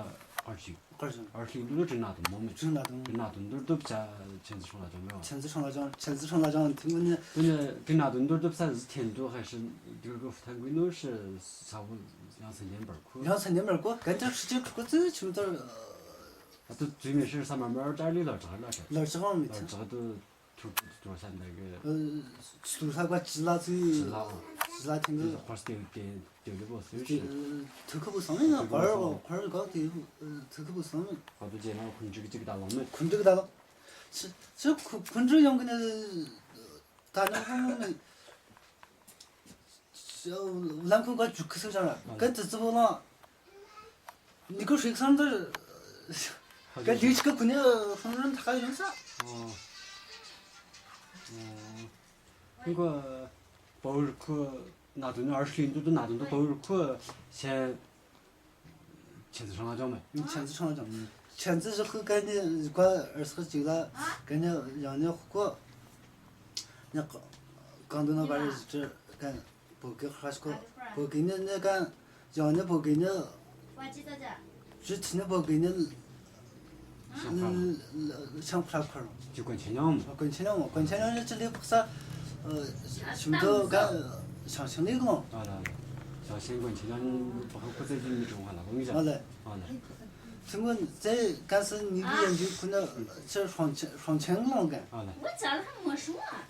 ཨར་ཤི། ཨར་ཤི། ཨར་ཤི་ཏུར་ཏུ་ཏྲི་ན་ཏུ་མོ་མེ། ཏྲི་ན་ཏུ། ཏྲི་ན་ཏུ་ཏུར་ཏུ་བྱ་ཆེན་ཙི་ཧྲང་ལ་ཅང་མེ་བ། ཆེན་ཙི་ཧྲང་ལ་ཅང་ཆེན་ཙི་ཧྲང་ལ་ཅང་ཐིང་ཁུ་ནི། ཏུ་ནི་ཏྲི་ན་ཏུ་ཏུར་ཏུ་བྱ་ཟི་ཐེན་ཏུ་ཧ་ཤི་ཏུར་ཏུ་ཐང་གུ་ནུ་ཤི་ས་བུ་ཡང་སེ་ཉན་པར་ཁུ། ཡང་སེ་ཉན་པར་ཁུ་གན་ཏུ་ཤི་ཅི་ཁུ་ཁུ་ཙི་ཆུམ་ཏུར། ཨ་ཏུ་ཙི་མེ་ཤི་ས་མ་མར་ཏར་ལི་ལ་ཏྲ་ལ་ཤ། ལ་ཅང་མེ་ཏུ། ལ་ཅང་ཏུ། ཐུར་ཐུར་ས་འདི་གི། ཨ་ཐུར་ས་ག་ཅི་ལ་ཚུ། ཅི་ལ། ཅི་ལ་ཐེངས་གི། ཁོར་སྟེ་དེ་དེ་ལི་བོ་སུ་ཤི། ཐུར་ཁུ་བུ་སང་ཡིན་ན་གར་གར་ག་དེ་ཐུར་ཁུ་བུ་སང་ཡིན། ག་དུ་ཇེ་ན་ཁུན་ཅིག་ཅིག་ད་ལོ་མེད། ཁུན་ཅིག་ད་ལོ། ཅི་ཅི་ཁུ་ཁུན་ཅིག་ཡོང་གི་ནི། ད་ནི་ཧོ་མོ་ནི། ལམ་ཁུངས་ག་ཇུག་ཁུ་སུ་ཅང་ར་ག་ཙི་ཙི་བོ་ལ། ནི་ཁོ་ཧྲིག་སང་དུ། ག་ལུས་ཅི་ག་ཁུ་ནི་ཧོང་རང་ཐག་ཡོང་ས། ཨོ། ཨོ། ཁོ་པའོ་རི་ཁུ་ན་དུ་ནི་ཨར་ཤི་ལིན་དུ་དུ་ན་དུ་དུ་པའོ་རི་ཁུ་ཆེན་ཆེན་ཙི་ཧྲང་ལ་ཅང་མེད། ཆེན་ཙི་ཧྲང་ལ་ཅང་མེད། ཆེན་ཙི་ཞི་ཁུ་ག་ནི་ག་ཨར་སི་ཁུ་ཅིག་ལ་ག་ནི་ཡང་ནི་ཁུ་ནི་གང་དུ་ན་བ་རི་ཟི་ཀྲི་ག་བོད་སྐད་ཧ་ཤ་གོ། བོད་སྐད་ནི་ནི་ག་ཡང་ནི་བོད་སྐད་ནི་ཅི་ཐི་ནི་བོད་སྐད་ནི་ཤང་ཁ་ལ་ཤང་ཁ་ལ་ཁར་ཅི་ཀོན་ཆེ་ཉང་། ཀོན་ཆེ་ཉང་མོ། ཀོན་ཆེ་ཉང་ནི་ཅི་ལི་པག་ས་ཤིམ་ཏོ་ག་ཤང་ཤང་ལི་གོ། ཨ་ལ་ལ། ཤང་ཤང་ཀོན་ཆེ་ཉང་པག་ཁོ་ཚེ་ཅི་མི་ཀྲུང་ཧ་ལ་གོ་ངི་ཅ། ཨ་ལེ། ཨ་ལེ། ཐུན་མོང་ཙེ་ག་སི་ཉི་གི་ཡན་ཇུ་ཁུ་ན་ཆེ་ཧྲོང་ཆེ་ཧྲོང་ཆེན་ལོང་ག། ཨ་ལེ།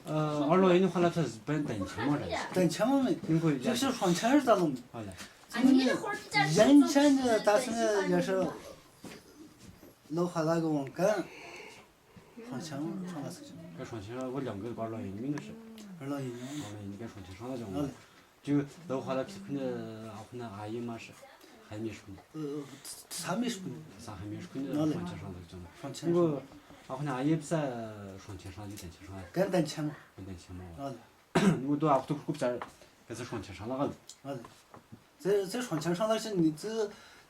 ཨ་ཨ་ལོ་ཡིན་ཧ་ལ་ཚ་བན་དན་ཆེན་མོ་རེད། དན་ཆེན་མོ་མེད། ཡིན་ཁོ་ཡ་ཞི་ཧྲོང་ཆེན་རེད་ད་ལོ། ཨ་ལེ། ཐུན་མོང་ཡན་ཆེན་ནི་ད་སི་ནི་ཡ་ཧྲི་ལོ་ཧ་ལ་གི་འོང་ག། ཧྲོང་ཆེན་ཧྲོང་ལ་སི་ཆེན། ག་ཧྲོང་ཆེན་ར་བོ་ལང་གི་བར་ལོ་ཡིན་མིན་ནི་ཧྲི། བར་ལོ་ཡིན་ཡང་། བར་ལོ་ཡིན་ག་ཧྲོང་ཆེན་ཧྲོང་ལ་ཅང་། ཨ་ལེ། ཅིག་ལོ་ཧ་ལ་ཁི་ཁུ་ནི་ཨ་ཁུ་ནི་ཨ་ཡེ་མ་ཧྲི། ཧ་མེ་ཧྲི་ཁུ་ནི། ས་མེ་ཧྲི་ཁུ་ནི། ས་ཧ་མེ་ཧྲི་ཁུ་ནི། ཨ་ལེ། ཧྲོང་ཆེན་ཧྲོང་ལ་ཅང་། ཧྲོང་ཆེན། ངོ་ཨ་ཁུ་ནི་ཨ་ཡེ་བསད་ཧྲོང་ཆེན་ཧྲོང་ལ་དན་ཆེན་ཧྲོང་ལ། གན་དན་ཆེན་མོ། གན་དན་ཆེན་མོ། ཨ་ལེ། ངོ་དུ་ཨ་ཁུ་ཁུ་ཁུ་བྱ་ག་ས་ཧྲོང་ཆེན་ཧྲོང་ལ་ག་ལེ། ཨ་ལེ། ཙེ་ཙེ་ཧྲོང་ཆེན་ཧྲོང་ལ་ཤི་ནི་ཙི་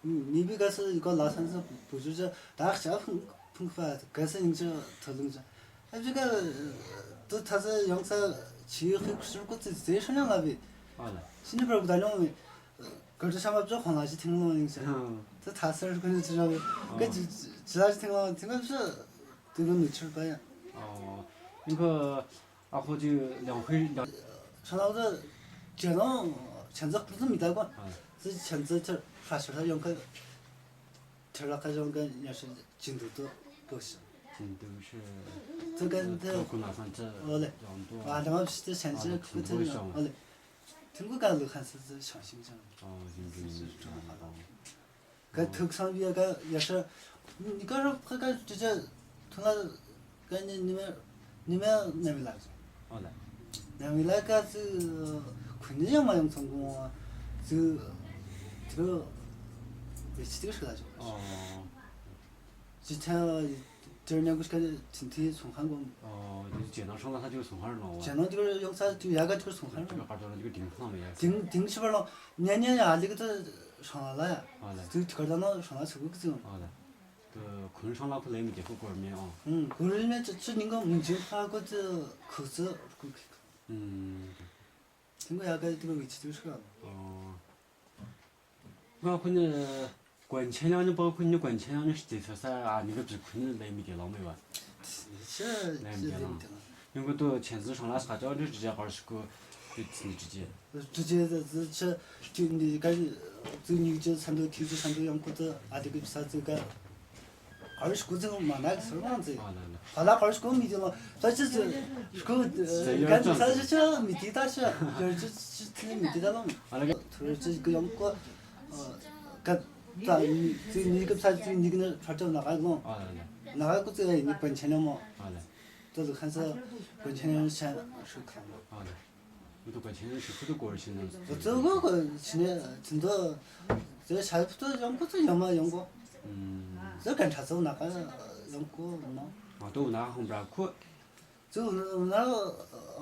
ནི་བི་ག་སི་གོ་ལ་སན་ཙི་བུ་ཅུ་ཅི་ད་ཤ་ཕུང་ཕུང་ཁ་ག་སི་ཉིང་ཅི་ཐོ་ལུང་ཅི། ཨ་ཅི་ག་དུ་ཐ་ས་ཡོང་ས་ཆི་ཧི་ཁུ་ཤུར་ཀུ་ཙི་ཙེ་ཧྲ་ཡང་ལ་བི། ཨ་ལ། ཤི་ནི་བར་གུ་ད་ཉོང་མི་ག་ཏུ་ཤ་མ་བཅོ་ཁོང་ལ་ཅི་ཐིང་ལོང་ཡིན་ཅི། ཨ། དུ་ཐ་སར་ཀུ་ནི་ཅི་ར་བི། ཨ། ག་ཅི་ཅི་ལ་ཅི་ཐིང་ལོང་ཐིང་ལོང་ཅི་དུ་གུ་ནུ་ཆུར་པ་ཡ། ཨ། ཡིན་གོ། ཨ་ཁོ་ཅིག་ལང་ཧུའི་ལང་། ཧྲ་ལའོ་ཙི་ཇེ་ལོང་ཆན་ཙི་ཀུ་ཙི་མི་ད་གོ། ཨ། ཙི་ཆན་ཙི་ཆར་ཧྲ་ཤ་ཧྲ་ཡོང་ག། ཐེར་ལ་ཁ་ཡོང་ག་ཉ་ཧྲི་ཅིན་དུ་དུ་པོ་ཤི། ཅིན་དུ་ཧྲི། ཙི་ག་ནི་དེ། ཁོ་ན་སང་ཙི། ཨོ་ལེ། ཡོང་དུ། ཨ་ལེ་མ་ཕྱི་ཙི་ཆན་ཙི་ཨ་ལེ་ཀུ་ཙི་ཐིང་གོ་ཡོང་ཤོང་། ཨོ་ལེ། ཐིང་གོ་ག་ལུ་ཁ་སི་ཙི་ཤང་ཤིང་ཅང་། ཨོ་ཡིན་གི་ཡིན་གི། ཀ་ཐུག་སང་བི་ཡ་ཀ་ཡ་ཤ་ནི་ཀ་ར་ཕ་ཀ་ཅི་ཅ་ཐུ་ལ་ཀ་ནི་ནི་མ་ནི་མ་ན་མི་ལ་ཅི། ཨོ་ལ། ན་མི་ལ་ཀ་ཙི་ ཁོ་ནི་ཡང་མ་ཡོང་ཚང་གོང་ཙི་དེ་རུ་བེ་ཆི་དེ་ཧྲི་ལ་ཅོ། ཨོ། ཅི་ཆ་དེར་ཉང་གུ་ཤ་ཐིན་ཐིན་སོང་ཁང་གོ། ཨོ། དེ་ཇེ་ནང་ཧྲང་ལ་ཧ་ཅིག་སོང་ཁང་ར་ནོ་བ། ཇེ་ནང་དེ་གར་ཡོང་ས་དེ་ཡ་ག་དེ་གར་སོང་ཁང་ར་ནོ། དེ་ག་ཀ་ཅོ་ལ་དེ་ག་དིང་ཁང་མེ་ཡ། དིང་དིང་ཤི་བ་ལོ་ཉན་ཉན་ཡ་ལི་གི་ད་ཧྲང་ལ་ལ་ཡ། ཨོ་ལ། དེ་དེ་གར་ད་ན་ཧྲང་ལ་ཚུགས་གི་ཙི་ཡོང་། ཨོ་ལ། དེ་ཁོན་ཧྲང་ལ་ཁོ་ལེ་མི་དེ་ཁོ་གོར་མེ་ཨོ། ཨུང་གོར་མེ་ཅི་ཅི་ཉིན་གོ་ངུ་ཅི་ཧ་གོ་ཙི་ཁུ་ཙི་ཁུ་གི། ཨུང་། དེ་གོ་ཡ་ག་དེ་གོ་གི་ཅི་དེ་ཧྲི་ག་ལ། ཨོ། ང་ཁོ་ནི་ཀོན་ཆེན་ཡང་ནི་པ་ཁོ་ནི་ཀོན་ཆེན་ཡང་ནི་ཞི་ཚེ་ས་ཨ་ནི་གི་བཞི་ཁོ་ནི་ལེ་མི་དེ་ལོ་མེ་བ། ཤི་ལེ་མི་དེ་ལོ། ཉུང་གུ་དུ་ཆེན་ཟི་ཧྲང་ལ་ས་ཅོ་འདི་ཅི་ཅི་གར་ཞིག་གུ་དུ་ཚི་ནི་ཅི་ཅི། ཅི་ཅི་ཟི་ཅི་ཅི་ནི་ག་ཙི་ཉིག་ཅི་ས་འདུ་ཐིག་ཅི་ས་འདུ་ཡང་ཁུ་ཙི་ཨ་དེ་གི་ས་ཙི་ག་གར་ཞིག་གུ་ཙི་མ་ན་གི་སོ་མང་ཙི། ཨ་ལ་ལ། ཧ་ལ་གར་ཞིག་གུ་མི་དེ་ལོ་ས་ཅི་ཙི་ཞིག་གུ་ག་ཙི་ས་ཅི་ཅི་མི་དེ་ད་ཤི་གར་ཅི་ཅི་ཙི་མི་དེ་ད་ལོ། ཨ་ལ་ག། ཐུར་ཅི་གི་ཡང་གོ་ག་ཙ་ཙི་ཉིག་གི་ས་ཙི་ཉིག་ནི་ཁྲ་ཁྲ་ན་ག་ལོ། ཨ་ལ་ལ། ན་ག་གུ་ཙི་ཡ་ཡིན་ནི་པན་ཆེན་ལ་མོ། ཨ་ལ། ཙི་ལ་ཁན་ས་པན་ཆེན་ལ་ཤ་ཧྲུ་ཁ་མོ། ཨ་ལ། མི་ཐུག་པ་ཆེན་ཞིག་ཁུ་ཐུག་སྐོར་ཕྱིན་ན། ཙི་གོ་གོ་ཕྱིན་ནས་ཙི་འདོ་ཙི་ཤ་ཕུ་ཐུ་ཡང་ཁུ་ཙི་ཡང་མ་ཡང་གོ། ཙི་གན་ཁྲ་ཙི་ན་ག་ཡང་གོ་མ། ང་ཏོ་ན་ཧོམ་ར་ཁུ། ཙི་ན་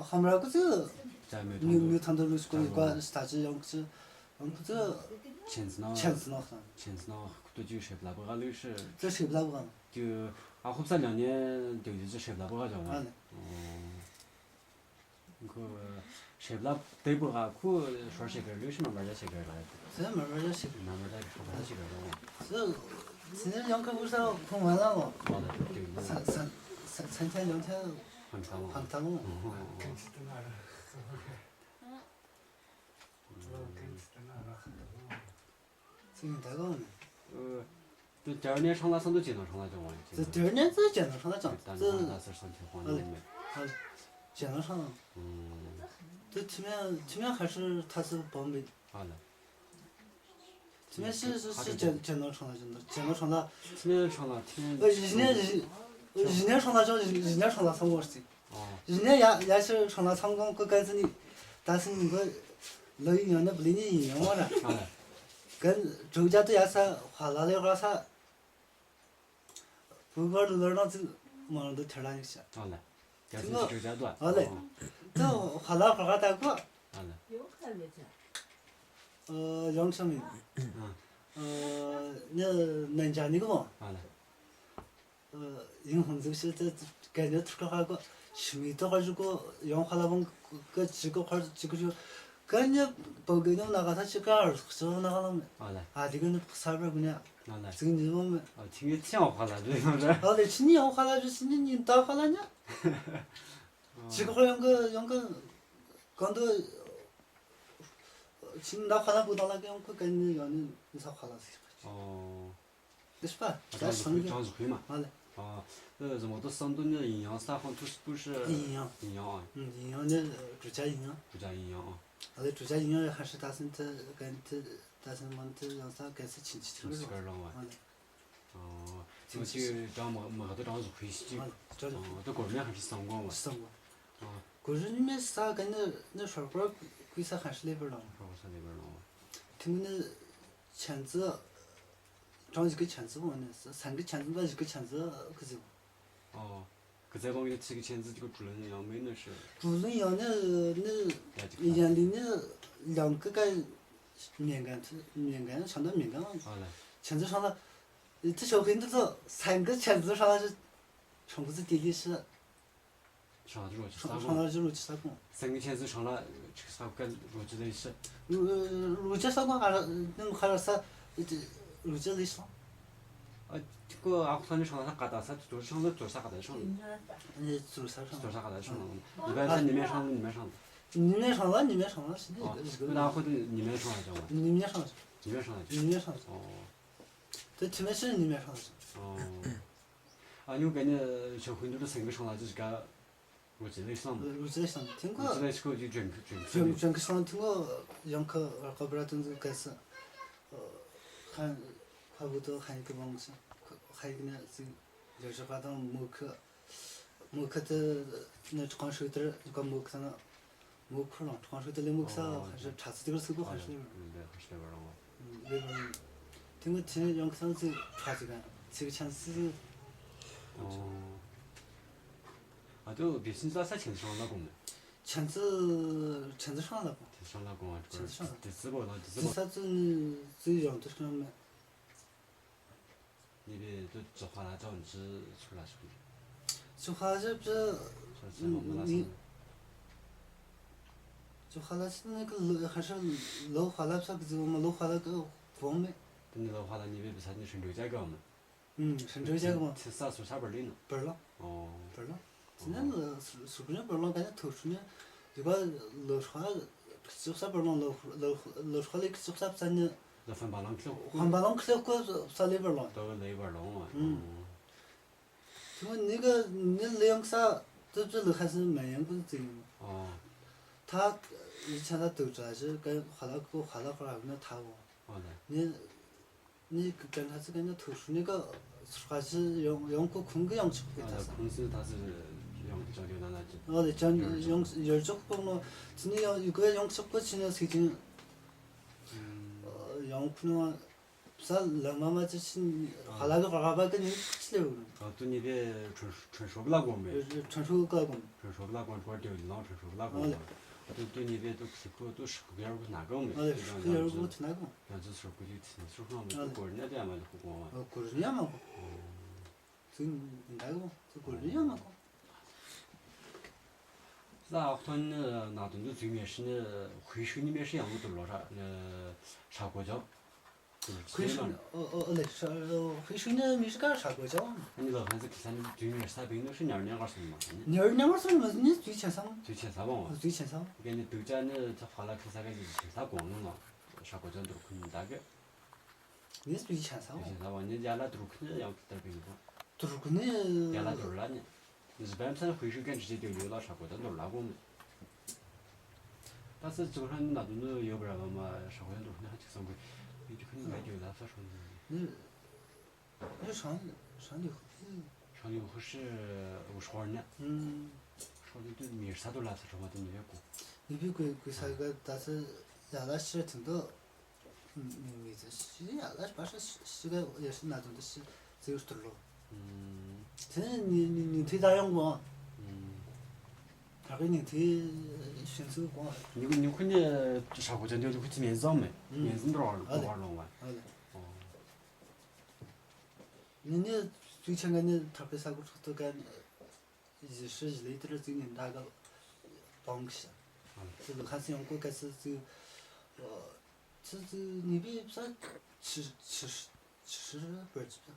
ཧོམ་ར་ཁུ་ཙི། ཙ་མེ་མྱུ་མྱུ་ཐང་དུ་རུ་སྐོར་ག་ས་ཅི་ཡང་ཁུ་ཙི་ཡང་ཁུ་ཙི། ཆེན་ཙི་ན། ཆེན་ཙི་ན་ཁ། ཆེན་ཙི་ན་ཁུ་ཏོ་ཅི་ཧྲེབ་ལ་བ་ག་ལུ་ཧྲེ། ཙི་ཧྲེབ་ལ་བ་ག། ཏུ་ཨ་ཧོབ་ས་ལ་ནེ་ཏུ་ཡུ་ཙི་ཧྲེབ་ལ་བ་ག་ལུ་ཧྲེ། ཨ་ལེ། ཁོ་ཧྲེབ་ལ་དེ་བུ་ག་ཁོ་ཧྲོ་ཤེ་གར་ལུ་ཤི་མ་མ་ར་ཤེ་གར་ལ། ཟེར་མ་མ་ར་ཤེ་གར། མ་མ་ར་ཤེ་གར་ལ། ཟེར་ཟེར་ཡང་ཁ་བུ་ས་ཁོ་མ་ལ་ལོ། ཨ་ལེ། ཏུ་ས་ས་ས་ས་ཆ་ཡང་ཆ་ཧང་ཐང་ལོ། ཧང་ཐང་ལོ། ཨོ། ཁན་ཅི་ཏུ་ན་ར། ཁན་ཅི་ཏུ་ན་ར། ཙི་ཡིན་ད་གོ་ནི། ཨ། དེ་དེར་ནས་ཧྲང་ལ་སང་དུ་ཅི་ནོ་ཧྲང་ལ་ཅང་བ་ཡིན་ཅི་ནོ། དེ་དེར་ནས་ཙི་ཅི་ནོ་ཧྲང་ལ་ཅང་ད་ཙི། ནོ་ཧྲང་ལ་སར་སང་ཅི་ཧོང་ཨ་ལེ། ནི་མེད། ཨ་ལེ། ཅི་ནོ་ཧྲང་། ཨུམ། དེ་ཐི་མེ་ཐི་མེ་ཧ་ཧྲི་ཐ་སི་བོམ་བི། ཨ་ལེ། ཐི་མེ་སི་སི་སི་ཅི་ཅི་ནོ་ཧྲང་ལ་ཅི་ནོ་ཅི་ནོ་ཧྲང་ལ། ཐི་མེ་ཧྲང་ལ་ཐི་མེ། ཨ་ཡིན་ནས་ཡིན་ནས་ཧྲང་ལ་ཅང་ཡིན་ནས་ཧྲང་ལ་སང་གོ་སི། ཨོ། ཡིན་ནའི་ཡ་ཡ་ཕྱིར་ཧྲང་ལ་ཚང་གོང་ཀུ་ཀ་ཙི་ནི་ད་སི་ནི་གོ་ལོ་ཡིན་ཡང་ནི་བུ་ལི་ནི་ཡིན་ཡོང་བ་ར། ཨ་ལ། གན་གྲུབ་རྒྱ་དུ་ཡ་ས་ཧ་ལ་ལེ་ག་ས་བུ་གར་ལུ་ལར་ནང་ཙི་མ་རང་དུ་ཐེ་ར་ཡིན་ཤ། ཨ་ལ། རྒྱ་སི་ནི་གྲུབ་རྒྱ་དུ་ཨ་ལེ། དུ་ཧ་ལ་ག་ག་ད་གོ། ཨ་ལ། ཨ་ཡང་ཆ་མི། ཨ། ཨ་ནི་ནན་ཅ་ནི་གོ། ཨ་ལ། ཡིན་ཧོན་ཟིག་ཤི་ཙི་གན་ཡོད་ཐུར་ཁ་ཁ་གོ་ཤི་མི་ཏོ་ཁ་ཞུ་གོ་ཡོང་ཁ་ལ་བང་ག་ཅི་གོ་ཁར་ཅི་གོ་ཞུ་གན་ཡོད་པོ་གན་ཡོད་ན་ག་ས་ཅི་ག་རུ་ཁ་ཅི་ན་ག་ལ་མེ། ཨ་ལ། ཨ་དེ་གན་ཡོད་ས་བར་གུ་ཉ། ཨ་ལ། ཙིག་ཉི་བོ་མེ། ཨ་ཆི་ངེ་ཆི་ཡང་ཁ་ལ་ཞུ་ཡང་ར། ཨ་ལེ་ཆི་ཉི་ཡང་ཁ་ལ་ཞུ་ཆི་ཉི་ཉིན་ད་ཁ་ལ་ཉ། ཅི་གོ་ཡོང་གི་ཡོང་གི་གང་དུ་ཆི་ཉི་ད་ཁ་ལ་བུ་ད་ལ་གི་ཡོང་གི་གན་ཡོད་ནི་ས་ཁ་ལ་ཟིག་ཨོ། དེ་ཤ་ད་ད་སང་གི་ཅང་ཟུག་ཁུལ་མ། ཨ་ལེ། ཨ། ཨེ་ཟི་མོ་ཏོ་སང་དུ་ནི་ཡིན་ཡང་ས་ཧོན་ཐུ་སི་པུ་ཧྲི། ཡིན་ཡང་། ཡིན་ཡང་ཨ། ཡིན་ཡང་ནི་གྲུ་ཆ་ཡིན་ཡང་། གྲུ་ཆ་ཡིན་ཡང་ཨ། ཨ་ལེ་གྲུ་ཆ་ཡིན་ཡང་ཧ་ཧྲི་ད་སན་ཐི་གན་ཐི་ད་སན་མོན་ཐི་ཡང་ས་གན་སི་ཆིན་ཅི་ཐི་ཆིན་ཅི་གར་རོང་བ། ཨ་ལེ། ཨོ། ཆིན་ཅི་ཅི་ཀྲང་མ་མ་ག་ཏོ་ཀྲང་ཟུག་ཁུལ་ཤི་ཅི། ཨ་ལེ་ཀྲང་ཟུག་ཨོ་ད་གོར་མེ་ཧ་ཧྲི་སང་གོང་བ། སང་གོང་། ཨོ། གོར་ཧྲི་ནི་མེ་ས་གན་ནི་ནི་ཧྲོར་པར་ཁུལ་ས་ཧ་ཧྲི་ལེ་པར་རོང་། ཧྲོར་པར་ས་ལེ་པར་རོང་བ། ཐི་མི་ནི་ཆན་ཙི། ཀྲང་ཞིག་གི་ཆན་ཙི་བོ་ནི་སན་གི་ཆན་ཙི་ད་ཞིག་གི་ཆན་ཙི་གི་ཟིག་ཨོ། གི་ཙེ་བོང་གི་ཚིག་གི་ཆན་ཙི་ཅིག་གྲུ་ལུན་ཡང་མེད་ནི་ཧྲི། གྲུ་ལུན་ཡང་ནི་ནི་ཡ་ཅིག་ཡང་ལི་ནི་ཡང་གི་ཀ་མེན་གན་ཚི་མེན་གན་ཆན་ད་མེན་གན། ཨོ་ལ། ཆན་ཙི་ཧྲང་ལ་ཡི་ཐི་ཤོ་གི་འདི་ཚོ་སན་གི་ཆན་ཙི་ཧྲང་ལ་ཧྲང་གི་ཙི་དེ་ལི་ཧྲི། ཧྲང་ལ་རོ་ཅི་ས་ཧྲང་ལ་ཀོང་། ཅི་རོ་ཅི་ས་ཀོང་། སང་གི་ཆན་ཙི་ཧྲང་ལ་ཅིག་ས་ཀ་རོ་ཅི་ལེ་ཤི། རོ་ཅི་ས་ཀོང་ཨ་ར་ནི་ཁ་ར་ས་རོ་ཅི་ལེ་ཤི། ཨ་ཏི་ཀོ་ཨ་ཁུ་ས་ནི་ཧྲང་ལ་ས་ཀ་ད་ས་ཙོ་ཧྲང་ལ་ཙོ་ས་ཀ་ད་ཧྲང་ལ། ནི་ཙོ་ས་ཧྲང་ཙོ་ས་ཀ་ད་ཧྲང་ལ། ནི་བ་ས་ནི་མེ་ཧྲང་ལ་ནི་མེ་ཧྲང་ལ། ནི་མེ་ཧྲང་ལ་ནི་མེ་ཧྲང་ལ་ཞི་ནི་ཨ་ཡི་གི་ཟི་གི་ཨ་ཁུ་ཏི་ནི་མེ་ཧྲང་ལ་ཅང་བ། ནི་མེ་ཧྲང་ལ་ཅང་། ནི་མེ་ཧྲང་ལ་ཅང་། ནི་མེ་ཧྲང་ལ་ཅང་། ཨོ། དེ་ཐི་མེ་ཤི་ནི་མེ་ཧྲང་ལ་ཅང་། ཨོ། ཨ་ཉུ་ག་ནི་ཞོ་ཁུན་དུ་སེང་གི་ཧྲང་ལ་ཅི་ཀ། རུ་ཅི་ལེ་ཤང་། རུ་ཅི་ལེ་ཤང་ཐིང་གོ། རུ་ཅི་ལེ་ཤང་གི་ཅོན་ཅོན་ཅོན་ཅོན་གི་ཤང་ཐིང་གོ་ཡང་ཁ་ཁ་བ་ར་ཏུན་ཟི་ག་སི། ཁ་ཁ་བུ་དུ་ཧན་གི་བང་ཤང་ཧན་གི་ནི་ཟི་ཡོ་ཤ་པ་དང་མུ་ཁ་མུ་ཁ་ཏི་ནི་ཁང་ཧྲུ་ཏི་ར་ག་མུ་ཁ་ན། ངོ་ཁོ་རང་ཁྲང་ཧྲུའུ་དེ་ལས་མུག་ས་ཨོ་ཧ་ཤ་ཁྲ་ཚི་དེ་གར་ཚུགས་པོ་ཧ་ཤ་ལེ་བར་ལེ་ཧ་ཤ་ལེ་བར་རང་བ། ལེ་བར་དེ་ངོ་དེ་ཡང་ཁ་སང་ཚིག་ཁྲ་ཚི་ག་ཚིག་ཆན་སི་ཨོ་ཨ་དུ་བི་སིན་ས་ས་ཆན་སང་ལ་གོ་མེ། ཆན་ཚི་ཆན་ཚི་ཧྲང་ལ་གོ། ཆན་ཚི་ཧྲང་ལ་གོ་ཨ་ཆན་ཚི་ཧྲང་ལ་དེ་ཚི་བོ་ལ་དེ་ཚི་བོ། ས་ཚི་ཚི་ཡང་དེ་ཤང་མེ། ནི་བེ་དུ་ཙོ་ཁ་ལ་ཅོ་ཅི་ཚུ་ལ་ཤུ། ཙོ་ཁ་ལ་ཅོ་ཅི། ཚོ་ཚེ་མོ་མོ་ལ་སོང་། ཙོ་ཁ་ལ་ཅི་ནི་ཀི་ལོ་ཧ་ཤ་ལོ་ཁ་ལ་ས་ཀི་ཙི་མོ་ལོ་ཁ་ལ་ཀི་བོ་མེ། དེ་ནི་ལོ་ཁ་ལ་ནི་བེ་བི་ས་ནི་ཧྲིན་ཏྲོ་ཅ་གི་མེ། ཧྲིན་ཏྲོ་ཅ་གི་མེ། ཚེ་ས་སུ་ས་བར་ལི་ནོ། བར་ལ། ཨོ། བར་ལ། དེ་ནི་སུ་ཀུ་ནི་བར་ལ་ཀ་ནི་ཐུ་ཤུ་ནི་ཡུ་ག་ལོ་ཧ་ལ་ཀི་ཙོ་ས་བར་ལ་ལོ་ལོ་ཧ་ལ་ཀི་ཙོ་ས་བར་ལ་ནི། ལ་ཧྥན་པ་ལང་ཁི་ལོ། ཧྥན་པ་ལང་ཁི་ལོ་ཀོ་ས་ལེ་བར་ལོང་། ཏོ་ལེ་བར་ལོང་། ཨུམ། ཐུ་མོ་ནི་ག་ནི་ལེ་ཡང་ས་ཏུ་ཙུ་ལི་ཁ་སི་མ་ཡང་ཀུ་ཙི་ཡིན། ཨོ། ཐ་ཡི་ཆ་ལ་ཏུ་ཙ་ཞི་ཀ་ཧ་ལ་ཀོ་ཧ་ལ་ཧ་ལ་ནི་ཐ་བོ། ཨོ་ལེ། ནི་ནི་ཀི་ཀན་ཁ་ཙི་ཀ་ནི་ཐུ་ཤུ་ནི་ག་སུར་ཁ་ཞི་ཡང་ཡང་ཀོ་ཁུང་གི་ཡང་ཆོག་གི་ཨོ་ཐ་ལེ་ས། ཁུང་སི་ཐ་སི་ཡང་ཅོ་ཡོད་ན་ལ་ཅི། ཨོ་ལེ་ཅན་ཡང་ཡང་ཡར་ཅོག་པོ་ནོ་ཙི་ནི་ཡང་ཡུ་ག་ཡང་ཆོག་པོ་ཅི་ནི་སི་ཅིན། ཡང་ཁུ་ནོ། ས་ལ་མ་མ་ཅི་ཤིན་ཧ་ལ་གི་ཧ་ལ་བ་གི་ནི་ཅི་ལེ་བུ། ཨ་ཏུ་ནི་བེ་ཁྲོན་ཁྲོན་ཧྲོབ་ལ་གོམ་མེ། ཁྲོན་ཧྲོབ་ལ་གོམ། ཁྲོན་ཧྲོབ་ལ་གོམ་ཀོ་ཏེ་ལོང་ཁྲོན་ཧྲོབ་ལ་གོམ། ཨ་ལེ། ཨ་ཏུ་ཏུ་ནི་བེ་ཏུ་ཁི་ཁོ་ཏུ་ཧྲུ་ཁུ་ཡར་གུ་ན་གོམ་མེ། ཨ་ལེ་ཧྲུ་ཁུ་ཡར་གུ་ཏུ་ན་གོམ། ཡང་ཚུ་ཧྲུ་ཁུ་ཡུ་ཚི་ཧྲུ་ཁུ་མ་མེ་ཏུ་གོར་ནེ་ཏེ་ཡ་མ་ལེ་ཁུ་གོ་མ། ཨ་གོར་ནེ་ཡ་མ་གོ། ཏུ་ནི་ད་གོ་ཏུ་གོར་ནེ་ཡ་མ་གོ། ས་ཨོ་ཐོན་ནི་ན་དུང་དུ་ཚུགས་མེ་ཧྲི་ནི་ཧུའི་ཧྲུའུ་ནི་མེ་ཧྲི་ཡང་ལུ་ཏུ་ལོ་ཧྲ་ཧྲ་གོ་ཅོ། ཁུ་ཤུ་ཨོ་ཨོ་ཨོ་ལེ་ཤ་ཁུ་ཤུ་ནི་མི་ཤི་ཀ་ཧྲ་གོ་ཅོ། ཨ་ནི་ལོ་ཧན་ཟི་ཁི་ས་ནི་དུས་མི་ཧྲ་ས་བིང་ནི་ཧྲི་ཉར་ཉར་གར་སོང་མ་ནི། ཉར་ཉར་གར་སོང་མ་ནི་དུས་ཆེན་སང་། དུས་ཆེན་ས་བོ། དུས་ཆེན་སང་། གན་ནི་དུས་ཆ་ནི་ཚ་ཧ་ལ་ཁི་ས་ག་ནི་དུས་ཆེན་ས་གོང་ནི་ལོ་ཧྲ་གོ་ཅོ་འདུར་ཁུ་ནི་ད་གི། ནི་དུས་ཆེན་སང་། དུས་ཆེན་ས་བོ་ནི་ཡ་ལ་འདུར་ཁུ་ནི་ཡང་ཁི་ཏར་བིང་གོ། འདུར་ཁུ་ནི་ཡ་ལ་འདུར་ལ་ནི། ནི་བན་ཚན་ཧུའི་ཧྲུའུ་གན་ཅི་ཅི་དེ་ཡོད་ལ་ཧྲ་གོ་ད་འདོར་ལ་གོ་མེ། ད་སི་ཙུ་ཧྲན་ན་དུ་ནི་ཡོད་པ་ར་བ་མ་ཧྲ་གོ་ད་འདོར་ནི་ཧ་ཅིག་སང་གོ་ཡི་ཏུ་ཁུ་ནི་ལ་ཡོད་ལ་ས་ཧྲོ་ནི། ནི་ནི་ཧྲང་ཧྲང་ནི་ཧུ་ཧྲང་ནི་ཧུ་ཧྲི་ཧུ་ཧྲོ་ནི། ཧྲོ་ནི་དུ་མི་ས་དུ་ལ་ས་ཧྲོ་མ་དུ་ནི་ཡོད་གོ། ནི་བི་གོ་གོ་ས་ག་ད་སི་ཡ་ལ་ཤི་ཐུན་དུ། མི་མི་ཚེ་ཤི་ཡ་ལ་པ་ཧྲ་ཤི་ག་ཡ་ཤི་ན་དུང་དུ་ཤི་ཙེ་ཡུ་སྟུར་ལོ། དེ་ནི་ནི་ནི་ཐི་ད་ཡོང་གོ། ད་གི་ནི་ཐི་ཤིན་ཚུ་གོ། ཉི་ཁུ་ཉི་ཁུ་ནི་ཧྲ་གོ་ཅན་དུ་ཉི་ཁུ་ཚི་མེ་ཟོམ་མེ་མེ་ཟིན་འགྲོ་བར་འགྲོ་བར་ལོང་བ། ཨ་ལེ། ཨོ། ནི་ནི་ཚུལ་ཆེན་ག་ནི་ཐག་པའི་ས་གོ་ཚོགས་ཐུག་ག་ནི། གཞི་ཧྲི་གཞི་ལས་དེར་བརྩིས་ནས་མདའ་ག་བང་གི་ཤ། དེ་ལ་ཁ་སང་ཡང་ཀོ་ཀ་སི་ཙི། ཙི་ཙི་ནི་བི་ས་ཆི་ཆི་ཆི་ཧྲི་བར་གྱི་ཤ།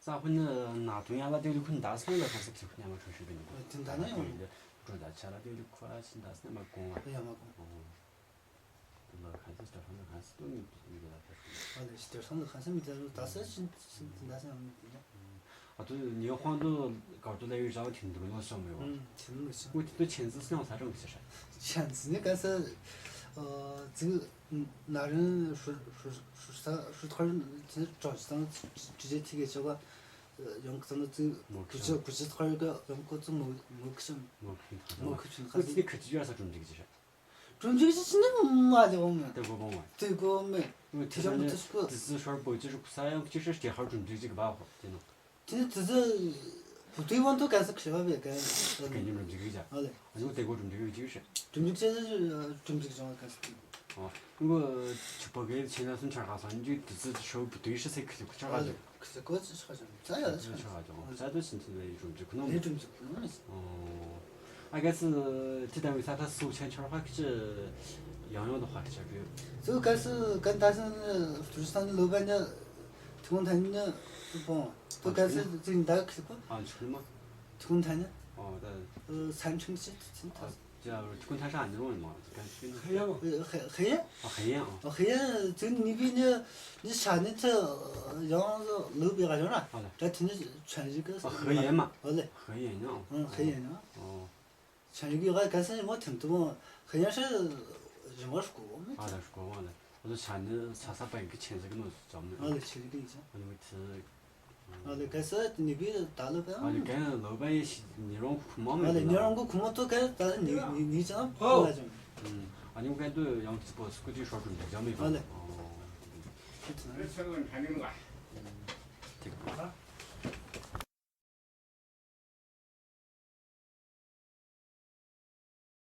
ས་ཧུ་ནི་ན་དུང་ཡ་ལ་དེ་ལུ་ཁུན་ད་སོང་ལ་ཁ་སི་ཚི་ཁུ་ཉ་མ་ཁྲུ་ཤུ་བི་ནི་གོ། དེ་འདྲ་ན་ཡང་། འགྲོ་ད་ཆ་ལ་དེ་ལུ་ཁོ་ར་ཤི་ད་སོང་མ་གོང་བ། ཡ་མ་གོང་། དེ་ལ་ཁ་སི་སྟེར་ཧོན་ལ་ཁ་སི་ཏུ་མི་མི་ལ་ཁ་སི། ཨ་ལེ་སྟེར་ཧོན་ལ་ཁ་སི་མི་ལ་ད་ས་ཤིན་ཤིན་དེ་འདྲ་ས་ཡང་མི་དེ་ཡ། ཨ་ཏུ་ཉེ་ཧོན་དུ་གར་དུ་ལ་ཡུལ་ཞང་ཐིན་དུ་ལོ་སོང་མེ་བ། ཨུམ་ཐིན་ལོ་སོང་། ཨུ་ཐིན་དུ་ཆེན་ཙི་སོང་ས་རང་གི་ས། ཆེན་ཙི་ནི་ག་ས་ཨ་ཙི་ན་རིན་ཧྲུ་ཧྲུ་ཧྲུ་ས་ཧྲུ་ཐར་ཙི་ཀྲོ་ཙི་ཙང་ཙི་ཙི་ཐི་གེ་ཆོ་ག་ཡང་ཀི་ཙང་ཙི་མོ་ཀི་ཀུ་ཅི་ཀུ་ཅི་ཐར་ག་ཡང་ཀོ་ཙི་མོ་མོ་ཀི་ཤམ་མོ་ཀི་ཐར་མོ་ཀི་ཆུན་ཁ་ཨུ་ཙི་ནི་ཁ་ཅི་ཡོད་ས་ཀྲུམ་ཅིག་ཅི་ཧྲ། ཀྲུང་ཅིག་ཅི་ནི་མ་ལེ་འོང་ང་། དེ་གོ་བོ་མ། དེ་གོ་མེ། ངོ་དེ་ཤོར་དེ་ཤོར་པོ་ཅི་ཤོར་བོ་ཅི་ཤོར་ས་ཡང་ཅི་ཤོར་སྐྱེ་ཧར་ཀྲུང་ཅིག་ཅིག་བ་ཧོ་དེ་ནོ། དེ་དེ་ཚོ་བུ་དུས་བོན་དུ་ག་ས་ཁྲི་བ་བེ་ག་ག་ཉིམ་ཀྲུང་ཅིག་ཅིག་ཨ་ལེ། ཨ་ནི་དེ་གོ་ཀྲུང་ཅིག་ཅིག་ཤོར། ཀྲུང་ཅིག་ཅི་ཀྲུང་ཅིག་ཅང་ག་ས་ཁྲི། ཨ་ངོ་ཆུ་པ་གེ་ཆེ་ན་སུན་ཆར་ག་ས་ཉིམ་ཅིག་དེ་ཚོ་ཤོར་བུ་དུས་ཤི་སེ་ཁྲི་ཁྲི་ཆར་ག་ཅིག་ཁ་ས་གོ་ཅི་ཆག་ཅང་ས་ཡ་ཆག་ཅང་ས་དུ་ཕྱིན་ཚུན་ལ་ཡི་ཀྲུང་ཅིག་ཁུ་ནོ། ལས་ཀྲུང་ཅིག་ཁུ་ནོ་མི་སྲིད། ཨོ། ཨ་ག་སི་ཐི་དང་བི་ས་ཐ་སུ་ཆན་ཆར་ཧ་ཁི་ཅི་ཡང་ཡང་དུ་ཧ་ཁི་ཆ་གི། སུ་ག་སི་གན་ད་སི་ནི་ཏུ་རི་སི་ཐང་ནི་ལོ་བ་ནི་ཐི་ཁོང་ཐན་ནི་སུ་པོང་། ཏུ་ག་སི་ཙི་ནི་ད་ཁི་ཁོ། ཨ་ཆུ་ནི་མ། ཐི་ཁོང་ཐན་ནི། ཨོ་ད། སན་ཁྲིང་ཅི་ཐི་ཚིན་ད། ཇ་རུ་ཐུག་ཐ་ཤ་ནི་རོ་མ་གན་ཤི་ནི། ཧེ་ཡང་། ཧེ་ཧེ་ཡང་། ཨ་ཧེ་ཡང་། ཨ་ཧེ་ཡང་ཙི་ནི་བི་ནི་ནི་ཤ་ནི་ཚ་ཡང་ལུ་བི་ག་ཡང་ར། ཨ་ལ། ད་ཐི་ནི་ཆན་ཞིག་གི། ཨ་ཧེ་ཡང་མ། ཨ་ལེ། ཧེ་ཡང་ཡང་། ཨ་ཧེ་ཡང་ཡང་། ཨོ། ཆན་ཞིག་གི་ག་ག་ས་ཡང་མ་ཐིམ་ཐུ་མ་ཧེ་ཡང་ཤ་ཞིམ་བ་ཤ་གོ་མི། ཨ་ལ་ཤ་གོ་མ་ལ། ཨ་ལ་ཤ་ནི་ཚ་ས་པ་ཡིན་གི་ཆན་ཟིག་གི་ནོ་ཙམ་ནི། ཨ་ལེ་ཆན་ཞིག་གི་ཡིན་ཅང་། ཨ་ནི་མི་ཚི། ཨ་ལེ་གལ་སྲིད་ནི་བི་ད་ལོ་པའི་ཨ་ལེ་གན་ལོ་པའི་ནི་རོང་ཁུ་མ་མི་ཨ་ལེ་ནི་རོང་ཁུ་ཁུ་མ་ཏོ་གལ་ད་ནི་ནི་ནི་ཅང་ཕོ་ལ་ཅང་། ཨ་ཉུང་གན་དུ་ཡང་ཅི་པོ་སྐུ་དྲིན་ཧྲོ་ཁུ་འཇག་མི་ཨ་ལེ། ཁྱེད་ཚོ་ན་ཆ་ལོ་ཁ་ནིང་ལ། ཐིག་པ།